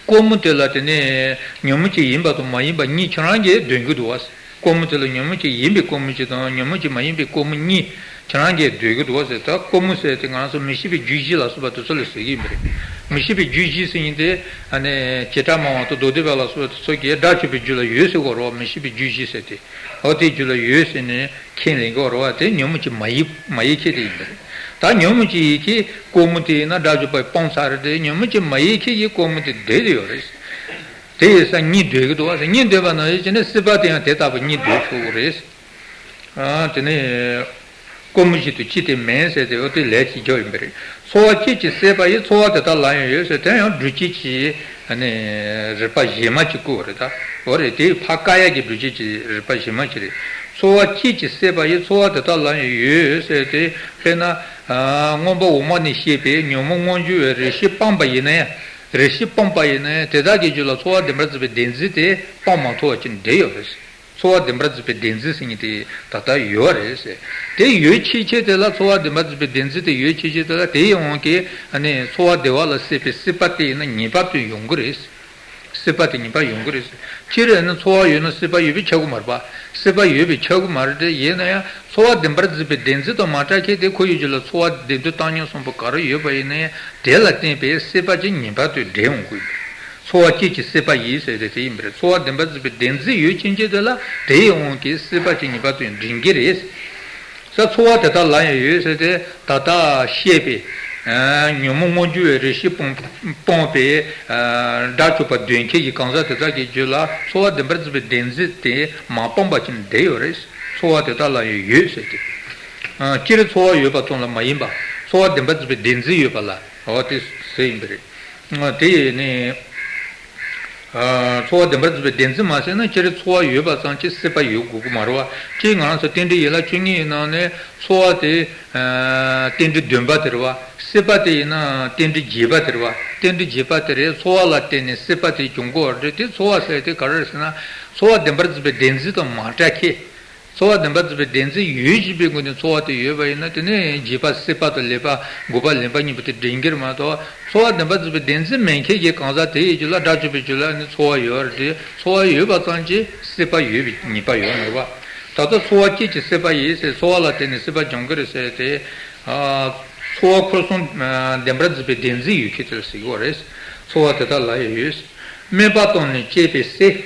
ལྐོག་མོ་དེ་ལ་དེ་ནས་ཉོན་མོངས་ཀྱི་ཡིན་པ་དང་མ་ཡིན་པ་གཉིས་ཁྱེད་རང་གིས་འདོན་གྱི་འདུག་བ། ལྐོག་མོ་དེ་ལ་ཉོན་མོངས་ཀྱི་ཡིན་པའི་ལྐོག་མོ་གཅིག་དང་ཉོན་མོངས་ཀྱི་མ་ཡིན་པའི་ལྐོག་མོ་གཉིས་ཁྱེད་རང་གིས་འདོན་གྱི་འདུག་བ་ཟེར། ད་ལྐོག་མོ་ཟེར་དེ་ང་ཚོ་མི་ཤེས་པའི་རྒྱུ་བཞི་ལ་སོགས་པ་དེ་ཚོ་ལ་ཟེར་གྱི་ཡིན་པ་རེད། མི་ཤེས་པའི་རྒྱུ་བཞི་ཟེར་མཁན་དེ་ཨ་ནི་བྱེ་བྲག་སྨྲ་བ་དང་མདོ་སྡེ་པ་ལ་སོགས་པ་དེ་ཚོ་གིས་སྒྲ་ཆོས་པའི་རྒྱུད་ལ་ཡོད་ཟེར་གྱི་ཡོད་རེད་བ། མི་ཤེས་པའི་རྒྱུ་བཞི་ཟེར་ཏེ། འོ་དེའི་རྒྱུད་ལ་ཡོད་ཟེར་ནས་ཁས་ལེན་གྱི་ཡོད་རེད་བ། དེ་ཉོན་མོངས་ཀྱི་མ་ཡིན་མ་ཡིན་ཁྱེད་དེ་ཡིན་པ་རེད། ད་ཉོན་མོངས་ཀྱི་ཡིན་ཁྱེད་ལྐོག་མོ་དེ་ཡིན་ན་སྒྲ་ཆོས་པས་སྤངས་ཚར་རེད་དེ། ཉོན་མོངས་ཀྱི་མ་ཡིན་ཁྱེད་ཀྱི་ལྐོག་མོ་དེ་བསྡད་དེ་ཡོད་རེད། དེ་ཡིན་ས་གཉིས་འདོད་ཀྱི་འདུག་བ་ཟེར། གཉིས་འདོད་པ་ན་ཡོད་ཀྱི་ནི་སྲིད་པ་དེ་ཡང་དེ་ལྟ་བུ་གཉིས་འདོད་ཆོག་གི་རེད། ཨ་དེ་ནས་ལྐོག་མོ་ཞིག་ཏུ་ཅི་སྟེ་མེད་ཟེར་ཏེ། འོ་དེ་ལས་ཀྱི་རྒྱུ་ཡིན་པ་རེད། ཚོར་བ་སྐྱེད་ཅིང་སྲེད་པ་ཡི། ཚོར་བ་དེ་དག་ལ་ཡང་ཡོད་ཟེར། དེ་ཡང་སྒྲུབ་བྱེད་ཀྱི་ཨ་ནི་རིགས་པ་གཞན་མ་ཅིག་བཀོད་པ་རེད། ད་འོ་རེད། དེ་ཕར་བཀག་ཡག་གི་སྒྲུབ་བྱེད་ཀྱི་རིགས་པ་གཞན་མ་ཅིག་རེད། ཚོར་བ་སྐྱེད་ཅིང་སྲེད་པ་ཡི། ཚོར་བ་དེ་དག་ལ་ཡང་ཡོད་ཟེར་ཏེ། དཔེར་ན་ཨ་མངོན་པ་འོག་མ་ནས་བཤད་པའི་ཉོན་མོངས་མངོན་གྱུར་བའི་རེ་ཞིག་སྤངས་པ་ཡིན་ན་ཡང་། རེ་ཞིག་སྤངས་པ་ཡིན་ན་ཡང་དེ་དག་གི་རྒྱུད་ལ་ཚོར་བ་བདེན་པར་འཛིན་པའི་བདེན་འཛིན་དེ་སྤང་མ་ཐུབ་པ་ཅིག་བསྡད་ཡོད་རེད། ཚོར་བ་བདེན་པར་འཛིན་པའི་བདེན་འཛིན་ཟེར་མཁན་དེ་ད་ལྟ་ཡོད་རེད་ཟེར། དེ་ཡོད་ཕྱིན་ཆད་དེ་ལ། ཚོར་བ་བདེན་པར་འཛིན་པའི་བདེན་འཛིན་དེ་ཡོད་ཕྱིན་ཆད་དེ་ལ། དེའི་དབང་གིས་ཨ་ནི་ཚོར་བ་བདེ་བ་ལ་སྲེད་པའི་སྲེད་པ་དེ་ཡིན་ན་ངེས་པར་དུ་ཡོང་གི་རེད། སྲེད་པ་དེ་ངེས་པར་ཡོང་གི་རེད་ཟེར། སྤྱིར་ཨ་ནི་ཚོར་བ་ཡོད་ན་སྲེད་པ་ཡོད་པས་ཁྱབ་ཀྱི་མ་རེད་པ། སྲེད་པ་ཡོད་པས་ཁྱབ་ཀྱི་མ་རེད་དེ། ཡིན་ན་ཡང་ཚོར་བ་བདེན་པར་འཛིན་པའི་བདེན་འཛིན་དང་མ་བྲལ་མཁན་དེ། ཁོ་ཡི་རྒྱུད་ལ་ཚོར་བ་བདེན་དོན་བཏང་སྙོམས་གསུམ་པོ་ག་རེ་ཡོད་པ་ཡིན་ན་ཡང་། དེ་ལ་བརྟེན་པའི་སྲེད་པ་ཅིག་ངེས་པར་དུ་འདྲེས་འོང་གི་ཡོད། ཚོར་བ་སྐྱེད་ཅིང་སྲེད་པ་ཡིས་ཟེར་ཏེ་དེ་ཡིན་པ་རེད། ཚོར་བ་བདེན་པར་འཛིན་པའི་བདེན་འཛིན་ཡོད་ཕྱིན་ཆད་དེ་ལ། དེའི་དབང་གིས་སྲེད་པ་ཅིག་ངེས་པར་དུ་འདྲེན་གྱི་རེད། ས་ཚོར་བ་དེ་དག་ལ་ཡང་ཡོད་ཟེར་ཏེ། ད་ལྟ་བཤད་པའི་ཉོན་མོངས་མངོན་གྱུར་བའི་རེ་ཞིག་སྤོང་སྤོང་པའི་སྒྲ་ཆོས་པ་འདོད་མཁན་གྱི་གང་ཟག་དེ་དག་གི་རྒྱུད་ལ་ཚོར་བ་བདེན་པར་འཛིན་པའི་བདེན་འཛིན་དེ་མ་སྤངས་པ་ཅིག་བསྡད་ཡོད་རེད། ཚོར་བ་དེ་དག་ལ་ཡང་ཡོད་ཟེར་ཏེ། སྤྱིར་ཚོར་བ་ཡོད་པ་ཙམ་ལ་མ་ཡིན་པ། ཚོར་བ་བདེན་པར་འཛིན་པའི་བདེན་འཛིན་ཡོད་པ་ལ་འོ་དེ་ཟེར་ཡིན་པ་རེད། དེ་ནི། ཚོར་བ་བདེན་པར་འཛིན་པའི་བདེན་འཛིན་མ་ཟེར་ན། སྤྱིར་ཚོར་བ་ཡོད་པ་ཙམ་གྱིས་སྲེད་པ་ཡོད་དགོས་ཀྱི་མ་རེད་བ། སྤྱིར་ང་རང་ཚོ་རྟེན་འབྲེལ་ཡན་ལག་བཅུ་གཉིས་ཡི་ནང་ནས་ཚོར་བ་དེ་རྟེན་འབྲེལ་བདུན་པ་དེ་རེད་བ། སྲེད་པ་དེ་ཡིན་ན་རྟེན་འབྲེལ་བརྒྱད་པ་དེ་རེད་བ། རྟེན་འབྲེལ་བརྒྱད་པ་དེ་རེད། ཚོར་བ་ལ་བརྟེན་ནས་སྲེད་པ་དེ་འབྱུང་གི་ཡོད་རེད། དེ་ཚོར་བ་ཟེར་དེ་ག་རེ་རེད་ཟེར་ན། ཚོར་བ་བདེན་པར་འཛིན་པའི་བདེན་འཛིན་དང་མ་བྲལ་མཁན། ཚོར་བ་བདེན་པར་འཛིན་པའི་བདེན་འཛིན་ཡོད་བཞིན་པའི་སྒོ་ནས་ཚོར་བ་དེ་ཡོད་པ་ཡིན་ན། དེ་ནི་རྒྱས་པ་སྲེད་པ་དང་ལེན་པ་དགུ་པ་ལེན་པ་གཉིས་པོ་དེ་འདྲེན་གྱི་རེད་མ་གཏོགས། ཚོར་བ་བདེན་པར་འཛིན་པའི་བདེན་འཛིན་མེད་མཁན་གྱི་གང་ཟག་དེ་ཡི་རྒྱུད་ལ་སྒྲ་ཆོས་པའི་རྒྱུད་ལ་ནི་ཚོར་བ་ཡོད་རེད་དེ། ཚོར་བ་ཡོད་པ་ཙམ་གྱིས་སྲེད་པ་ཡོད་པའི་ངེས་པ་ཡོད་མ་རེད་བ། ད་ལྟ་ཚོར་བ་སྐྱེད་ཅིང་སྲེད་པ་ཡིས་ཟེར། ཚོར་བ་ལ་བརྟེན་ནས་སྲེད་པ་འབྱུང་གི་རེད་ཟེར་ཏེ། ཚོར་བ་འཁོར་གསུམ་བདེན་པར་འཛིན་པའི་བདེན་འཛིན་ཡོད་མཁན་དེ་ལ་ཟེར་གྱི་ཡོད་རེད། ཚོར་བ་དེ་དག་ལ་ཡང་ཡོད། སྨད་པ་དང་ནི་བཅས་པའི་སྲེད།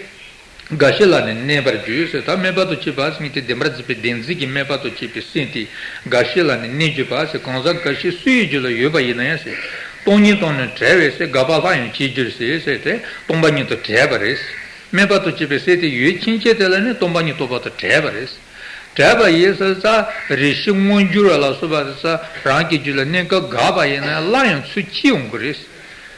རྒ་ཤི་ལ་ནི་གནས་པར་འགྱུར་ཟེར། ད་སྨད་པ་དང་བཅས་པ་ཟེར་མཁན་དེ་བདེན་པར་འཛིན་པའི་བདེན་འཛིན་གྱི་སྨད་པ་དང་བཅས་པའི་སེམས་དེ་རྒ་ཤི་ལ་ནི་གནས་གྱུར་པ་ཟེར། གང་ཟག་རྒ་ཤི་སུ་ཡི་རྒྱུད་ལ་ཡོད་པ་ཡིན་ན་ཡང་ཟེར། སྟོང་ཉིད་དང་ནི་བྲལ་བའི་ཟེར། རྒ་པ་སླར་ཡང་སྐྱེ་འགྱུར་ཟེར་ཟེར་ཏེ། སྟོང་པ་ཉིད་དང་བྲལ་བ་རེད། སྨད་པ་དང་བཅས་པའི་སེམས་དེ་ཡོད་ཕྱིན་ཆད་དེ་ལ་ནི་སྟོང་པ་ཉིད་རྟོགས་པ་དང་བྲལ་བ་རེད། བྲལ་བ་ཡིན་ཟེར་ཙང་རེ་ཞིག་མངོན་གྱུར་བ་ལ་སོགས་པ་ཟེར་ཙང་རང་གི་རྒྱུད་ལ་གནས་སྐབས་འགག་པ་ཡིན་ན་ཡང་སླར་ཡང་ཚུར་སྐྱེ་འོང་གི་རེད།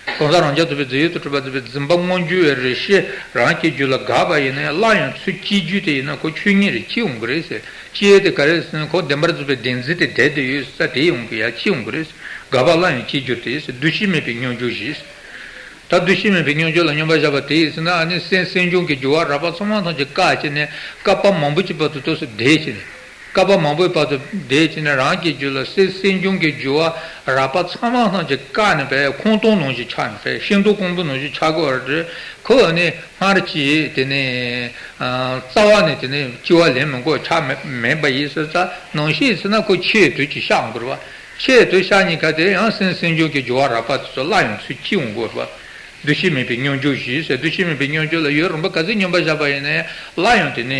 གང་ཟག་རང་རྐྱ་ཐུབ་པའི་རྫས་ཡོད་དུ་གྲུབ་པ་འཛིན་པའི་འཛིན་པ་མངོན་གྱུར་བའི་རེ་ཞིག་རང་གི་རྒྱུད་ལ་འགག་པ་ཡིན་ན་ཡང་སླར་ཡང་ཚུར་སྐྱེ་རྒྱུ་དེ་ཡིན་ན་ཁོ་ཆོས་ཉིད་རེད། སྐྱེ་འོང་གི་རེད་ཟེར། སྐྱེ་དེ་ག་རེ་ཟེར་ན་ཁོ་བདེན་པར་འཛིན་པའི་བདེན་འཛིན་དེ་བསྡད་དེ་ཡོད་ས་དེ་ཡོང་གི་ཡ་སྐྱེ་འོང་གི་རེད། འགག་པ་སླར་ཡང་སྐྱེ་འགྱུར་ཏེ་ཟེར། འདུ་ཤེས་མེད་པའི་སྙོམས་འཇུག་བཞི། ད་འདུ་ཤེས་མེད་པའི་སྙོམས་འཇུག་ལ་སྙོམས་པར་བཞག་པ་དེ་ཡིན་ཟེར་ན། ཨ་ནི་སེམས་སེམས་བྱུང་གི་རྒྱུ་བ་རགས་པ་ཚང་མ་ཐམས་ཅད་བཀག་བྱས་ནས་བསྐལ་པ་མང་པོ་ཅིག་བར་དུ་དུས་སུ་བསྡད་བྱས་ནས། བསྐལ་པ་མང་པོའི་བར་དུ་བསྡད་བྱས་ནས་རང་གི་རྒྱུད་ལ་སེམས་སེམས་བྱུང་གི་རྒྱུ་བ་རགས་པ་ཚང་མ་ཐམས་ཅད་བཀག་ནས་བས་ཁོང་སྟོང་ནང་བཞིན་ཆགས་ནས་བས་ཤིང་སྡོང་སྐམ་པོ་ནང་བཞིན་ཆགས་དགོས་པ་རེད། ཁོ་ཨ་ནི་སྔར་གྱི་དེ་ནས་རྩ་བ་ནས་དེ་ནས་སྐྱེ་བ་ལེན་མི་དགོས་ཆགས་མེད་མེད་པ་ཡིན་ཟེར་ཙང་། ནང་བཞིན་ཟེར་ན་ཁོ་ཆེས་དུས་ཀྱི་ཤག་འགོར་བ། ཆེས་དུས་ཤག་གཉིས་ཀ་དེ་ཡང་སེམས་སེམས་བྱུང་གི་རྒྱུ་བ་རགས་པ་དེ་ཚོ་སླར་ཡང་ཚུར་སྐྱེ་འོང་དགོས་པ། འདུ་ཤེས་མེད་པའི་སྙོམས་འཇུག་བཞི་ཟེར། འདུ་ཤེས་མེད་པའི་སྙོམས་འཇུག་ལ་ཡུན་རིང་པོ་ག་ཚོད་སྙོམས་པར་བཞག་པ་ཡིན་ན་ཡང་སླར་ཡང་དེ་ནས་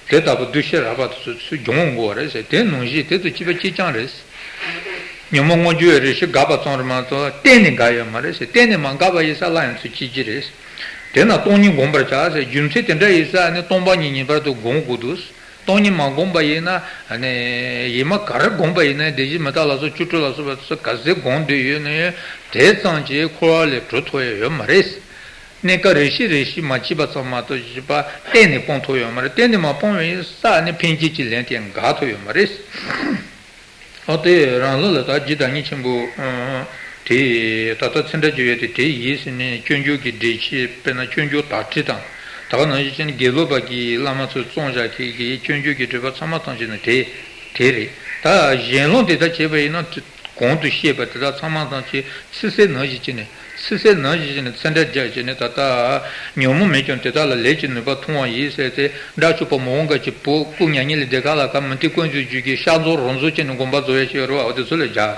དེ་ལྟ་བུ་འདུ་ཤེས་རགས་པ་དེ་ཚོ་ཚུར་འབྱུང་འོང་དགོས་པ་རེད་ཟེར། དེ་ནང་བཞིན་དེ་ཚོ་སྐྱེ་བ་གཅིག་རྐྱང་རེད། ཉོན་མོངས་མངོན་གྱུར་བའི་རེ་ཞིག་འགགས་པ་ཙམ་རེད་མ་གཏོགས་གཏན་ནས་འགག་ཡོད་མ་རེད་ཟེར། གཏན་ནས་མ་འགགས་པ་ཡིན་ཙང་སླར་ཡང་ཚུར་སྐྱེ་གི་རེད། དེས་ན་སྟོང་ཉིད་བསྒོམ་པར་བྱ་ཟེར། རྒྱུ་མཚན་དེ་འདྲ་ཡིན་ཙང་ནི་སྟོང་པ་ཉིད་ངེས་པར་དུ་བསྒོམ་དགོས་འདུག། སྟོང་ཉིད་མ་བསྒོམས་པ་ཡིན་ན་ནི་ཡིན་མ་ག་རེ་བསྒོམས་པ་ཡིན་ན། བདེན་བཞི་མི་རྟག་ལ་སོགས་བཅུ་དྲུག་ལ་སོགས་པ་དེ་ཚོ་ག་ཚད་བསྒོམས་བསྡད་ཡོད་ན་ཡང་དེ་ཙམ་གྱིས་འཁོར་བ་ལས་གྲོལ་ཐུབ་ཡ་ཡོད་མ་རེད། གནས་སྐབས་རེ་ཞིག་རེ་ཞིག་མ་སྐྱེས་པ་ཙམ་མ་གཏོགས་བཞི་པ་གཏན་ནས་སྤོང་ཐུབ་ཡོད་མ་རེད། གཏན་ནས་མ་སྤོང་བ་ཡིན་ཙང་ནི་འཕེན་བྱེད་ཀྱི་ལན་དེ་འགག་ཐུབ་ཡོད་མ་རེད། ཨོ་དེ་རང་ལུགས་ལ་ད་རྗེ་བདག་ཉིད་ཆེན་པོ་དེ་ད་ལྟ་ཚེ་འདྲ་བརྗོད་ཡས་དེ་དེ་ཡིན་ཟེར་ནས་སྤྱོད་འཇུག་གི་འགྲེལ་བཤད་དཔེར་ན་སྤྱོད་འཇུག་དར་ཊཱིཀ་དང་། ད་ག་ནང་བཞིན་བྱས་ནས་དགེ་ལུགས་པ་གི་བླ་མ་ཚོས་རྩོམ་བཞག་མཁན་གྱི་སྤྱོད་འཇུག་གི་འགྲེལ་པ་ཚང་མ་ཐམས་ཅད་ནི་དེ་དེ་རེད། ད་གཞན་ལུགས་དེ་ལྟར་བྱས་པ་ཡིན་ན། གོང་དུ་བཤད་པ་དེ་དག་ཚང་མ་ཐམས་ཅད་ཚིག་གསལ་ནང་བཞིན་བྱས་ནས། ཚིག་གསལ་ནང་བཞིན་བྱས་ནས་ཚིག་འགྲེལ་རྒྱག་བྱས་ནས། ད་ལྟ་ཉོན་མོངས་མེད་ཀྱང་དེ་དག་ལ་ལས་ཀྱི་ནུས་པ་ཐོང་བ་ཡིན་ཟེར་ཏེ། དགྲ་བཅོམ་པ་མོའུ་འགལ་གྱི་བུ་སྐུ་མྱ་ངན་ལས་འདས་ཁ་ལ་ཁ་མུ་སྟེགས་ཀུན་གྱི་རྒྱུད་ཀྱི་གཤགས་རྫོགས་རང་རྫོགས་བྱས་ནས་དགོངས་པ་རྫོགས་ཡ་ཞིག་ཡོད་རེད་བ། འོ་དེ་ཚོ་ལ་སྦྱར།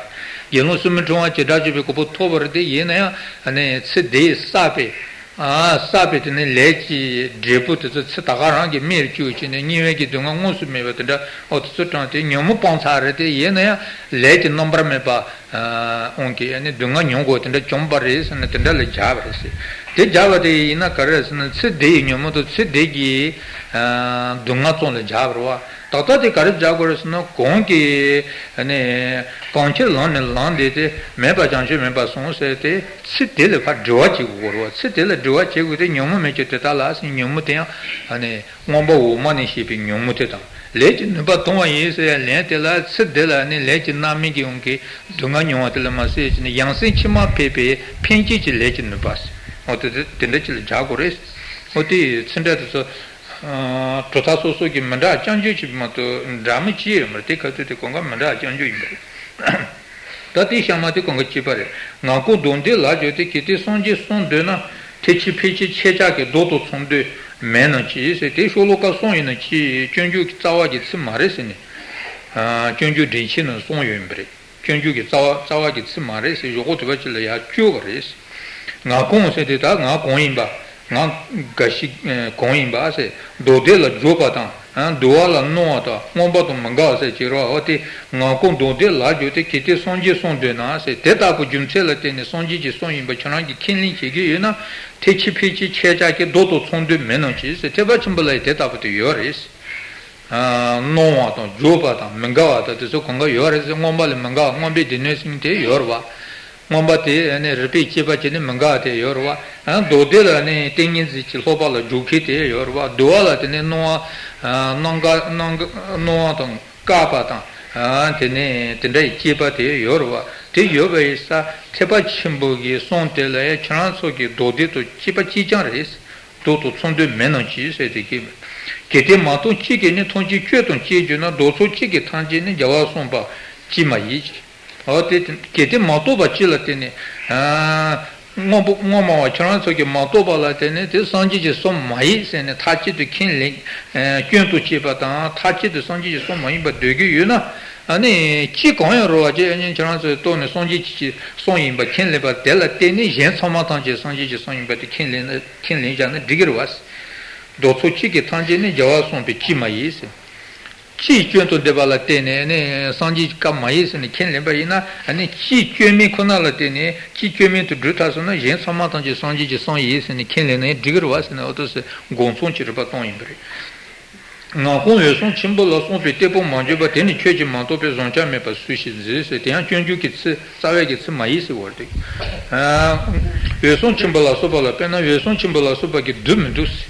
དགེ་སློང་སུ་མི་ཕྲེང་བ་གྱིས་དགྲ་བཅོམ་པའི་གོ་འཕང་ཐོབ་པ་རེད་དེ། ཡིན་ན་ཡང་ཚེ་འདིར་བསགས་པའི། ཨ། བསགས་པའི་དེ་ནས་ལས་ཀྱི་འབྲས་བུ་དེ་ཚོ་ཚེ་ད་ག་རང་གི་སྨིན་བཅུག་བྱས་ནས་དམྱལ་བའི་གི་སྡུག་བསྔལ་དངོས་སུ་སྨིན་པ་དེ་འདྲ། འོ་དེ་ཚོ་དྲངས་ཏེ་ཉོན་མོངས་སྤངས་ཚར་རེད་དེ། ཡིན་ན་ཡང་ལས་ཀྱི་རྣམ་པར་སྨིན་པ། ཨ། འོང་གི་ཨ་ནི་སྡུག་བསྔལ་མྱོང་དགོས་དེ་འདྲ་བྱུང་བ་རེད་ཟེར་ནས་དེ་འདྲ་ལ་སྦྱར་བ་རེད་ཟེར། དེ་སྦྱར་བ་དེ་ཡིན་ན་ག་རེ་རེད་ཟེར་ན། ཚེ་འདི་ཡི་ཉོན་མོངས་དང་ཚེ་འདི་གི་ཨ་སྡུག་བསྔལ་ཙམ་ལ་སྦྱར་བ་རེད་བ། ད་ལྟ་དེ་ག་རེ་སྦྱར་དགོས་རེད་ཟེར་ན། གོང་གི་ཨ་ནི་གང་ཕྱིར་ལམ་ནི་ལམ་འདས་ཏེ། མེད་པར་བྱང་ཆུབ་མིན་པར་གསུངས་ཟེར་ཏེ། ཚེ་དེ་ལ་ཕར་འབྲེལ་བ་བྱེད་དགོས་རེད་བ། ཚེ་དེ་ལ་འབྲེལ་བ་བྱེད་དགོས་ཏེ། ཉོན་མོངས་མེད་ཀྱང་དེ་དག་ལ་ཟེར། ཉོན་མོངས་དེ་ཡང་ཨ་ནི་མངོན་པ་འོག་མ་ནས་བཤད་པའི་ཉོན་མོངས་དེ་དང་། ལས་ཀྱི་ནུས་པ་ཐོང་བ་ཡིན་ཟེར་ཡ་ལན་དེ་ལ། ཚེ་འདི་ལ་ནི་ལས་ཀྱི་རྣམ་སྨིན་གྱི་དབང་གིས་སྡུག་བསྔལ་མྱོང་བ་དེ་ལ་མ་ཟད་ཀྱི་ནི་ཡང་སེམས་ཕྱི་མ་ཕལ་པའི་ཕན་ཆད་ཀྱི་ལས་ཀྱི་ནུས་པ་ཟེར། འོ་དེ་དེ་དེ་འདྲ་ཅིག་ལ་སྦྱར་དགོས་རེད། འོ་དེ་ཚིག་འགྲེལ་དེ་ཚོ་གྲུབ་མཐའ་སོ་སོ་གི་མི་འདྲ་བ་རྐྱང་རྐྱང་ཅིག་མ་གཏོགས་འདྲ་མི་ཅི་ཡོད་མ་རེད། དེ་ག་ཚོད་དེ་གང་ག་མི་འདྲ་བ་རྐྱང་རྐྱང་ཡིན་པ་རེད། ད་དེའི་གཤམ་མ་དེ་གང་ག་གཅིག་པ་རེད། ངག་གི་མདོ་སྡེ་ལ་སྦྱོར་ཏེ། གལ་ཏེ་སངས་རྒྱས་གསུམ་འདོད་ན། ཐེག་ཆེན་ཕལ་ཆེར་ཁྱེད་ཅག་གི། མདོ་དང་མཚུངས་འདོད་མེད་ནམ་ཅི་ཟེར། དེ་ཤོ་ལོ་ཀ་གསུམ་ཡིན་ན་ཅི། སྤྱོད་འཇུག་གི་རྩ་བ་གི་ཚིག་མ་རེད་ཟེར་ནས། ཨ། སྤྱོད་འཇུག་འགྲེལ་ཆེན་ནང་གསུམ་ཡོད་པ་རེད། སྤྱོད་འཇུག་གི་རྩ་བ་རྩ་བ་གི་ཚིག་མ་རེད་ཟེར། ཞོག་ཁོག་དུ་བ་ཅིག་ལ་ཡར་བཅོས་པ་རེད། ངག་གང་ཟེར་དེ། ད་ངག་གང་ཡིན་པ། ངག་འགའ་ཞིག་གང་ཡིན་པ་ཟེར། མདོ་སྡེ་ལ་སྦྱོར་བ་དང་། ཨ། བསྡུ་བ་ལ་སྣང་བ་དང་། མངོན་པ་དང་མི་འགལ་བ་ཟེར་གྱི་རེད་བ། འོ་དེ་ངག་གི་མདོ་སྡེ་ལ་སྦྱོར་ཏེ། གལ་ཏེ་སངས་རྒྱས་གསུམ་འདོད་ན་ཟེར། དེ་ལྟ་བུའི་རྒྱུ་མཚན་ལ་བརྟེན་ནས་སངས་རྒྱས་ཀྱི་གསུམ་ཡིན་པ་ཁྱེད་རང་གིས་ཁས་ལེན་བྱེད་ཀྱི་ཡོད་ན། ཐེག་ཆེན་ཕལ་ཆེར་ཁྱེད་ཅག་གི། མདོ་དང་མཚུངས་འདོད་མེད་ནམ་ཅི་ཟེར། ཐེག་པ་ཆེན་པོ་ལ་ཡང་དེ་ལྟ་བུ་དེ་ཡོད་རེད། ཨ། སྣང་བ་དང་སྦྱོར་བ་དང་མི་འགལ་བ་དང་དེ་ཚོ་གང་ག་ཡོད་རེད་ཟེར། མངོན་པ་ལ་མི་འགལ་བ། མངོན་པའི་སྡེ་སྣོད་ཟེར་དེ་ཡོད་རེད་བ། མངོན་པ་དེ་ནི་རིགས་པས་དཔྱད་པ་བྱས་ནས་མི་འགལ་བ་དེ་ཡོད་རེད་བ། ཨ། མདོ་སྡེ་ལ་ནི་ཏིང་ངེ་འཛིན་གྱི་ལྷག་པ་ལ་འཇུག་མཁན་དེ་ཡོད་རེད་བ། བསྡུ་བ་ལ་དེ་ནི་སྣང་བ། ཨ། སྣང་ག་སྣང་ག་སྣང་བ་དང་བཀག་པ་དང་། ཨ། དེ་ནི་དེ་འདྲ་ཡི་དཔྱད་པ་དེ་ཡོད་རེད་བ། དེ་ཡོད་པ་ཡིན་ཙང་ཐེག་པ་ཆེན་པོ་གི་གསུང་དེ་ལ་ཡང་ཁྱེད་རང་ཚོ་གི་མདོ་སྡེ་དང་གཅིག་པ་གཅིག་རྐྱང་རེད། མདོ་དང་མཚུངས་འདོད་མེད་ནམ་ཅི་ཟེར་དེ་གི། གལ་ཏེ་མ་རྟོགས་གཅིག་གིས་ནི། ཐམས་ཅད་སྤྱོད་དང་བཅས་གྱུར་ན། མདོ་ཕྱོགས་གཅིག་གི་ཐམས་ཅད་ནི། རྒྱལ་བ་གསུངས་པ་གཅིག་མ་ཡིན། འོ་དེ་གལ་ཏེ་མ་རྟོགས་པ་གཅིག་ལ་བརྟེན་ནས། ཨ། སྔོན་པོ་སྔོན་མ་བ་ཁྱེད་རང་ཚོ་གིས་མ་རྟོགས་པ་ལ་བརྟེན་ནས་དེ་སངས་རྒྱས་ཀྱི་གསུང་མ་ཡིན་ཟེར་ནས་མཐའ་གཅིག་ཏུ་ཁས་ལེན། ཨ། སྐྱོན་དུ་བྱས་པ་དང་མཐའ་གཅིག་ཏུ་སངས་རྒྱས་ཀྱི་གསུང་མ་ཡིན་པ་འདོད་ཀྱི་ཡོད་ན། ཨ་ནི་གཅིག་གང་ཡང་རུང་བ་ཅིག་ཨ་ནི་ཁྱེད་རང་ཚོས་རྟོགས་ནས་སངས་རྒྱས་ཀྱི་གསུང་ཡིན་པ་ཁས་ལེན་པ་དེ་ལ་བརྟེན་ནས་གཞན་ཚང་མ་ཐམས་ཅད་སངས་རྒྱས་ཀྱི་གསུང་ཡིན་པ་དེ་ཁས་ལེན་ཁས་ལེན་བཞག་ན་འགྲིག་གི་རེད་བ། མདོ་ཕྱོགས་གཅིག་གི་ཐམས་ཅད་ནི། རྒྱལ་བ་གསུངས་པའི་གཅིག་མ་ཡིན་ཟེར། གཅིག་སྐྱོན་དུ་འདེབས་པ་ལ་བརྟེན་ནས་ནི་སངས་རྒྱས་ཀྱི་བཀའ་མ་ཡིན་ཟེར་ནས་ཁས་ལེན་པ་ཡིན་ན། ཨ་ནི་གཅིག་སྐྱོན་མེད་ཁོ་ན་ལ་བརྟེན་ནས་གཅིག་སྐྱོན་མེད་དུ་སྒྲུབ་ཐུབ་སོང་ན། གཞན་ཚང་མ་ཐམས་ཅད་སངས་རྒྱས་ཀྱི་གསུང་ཡིན་ཟེར་ནས་ཁས་ལེན་ན་འགྲིག་གི་རེད་བ་ཟེར་ནས། འོ་དེ་ཚོ་དགོངས་མཚུངས་ཀྱི་རིགས་པ་སྟོན་ཡིན་པ་རེད། ངག་གང་འོད་སྲུང་ཆེན་པོ་ལ་གསུངས་པའི་སྟེགས་བུ་མ་བརྗོད་པ། དེ་ནི་ཁྱོད་ཀྱིས་མ་རྟོགས་པས། བཟང་བྱ་མེད་པར་སུ་ཞིག་མཛོད་ཟེར། དེ་ཡང་སྤྱོད་འཇུག་གི་ཚིག་རྩ་བའི་གི་ཚིག་མ་ཡིན་ཟེར་བ་རེད། ཨ། འོད་སྲུང་ཆེན་པོ་ལ་སོགས་པ་ལ། དཔེར་ན་འོད་སྲུང་ཆེན་པོ་ལ་སོགས་པ་གི་བསྡུ་མི་འདུག་ཟེར།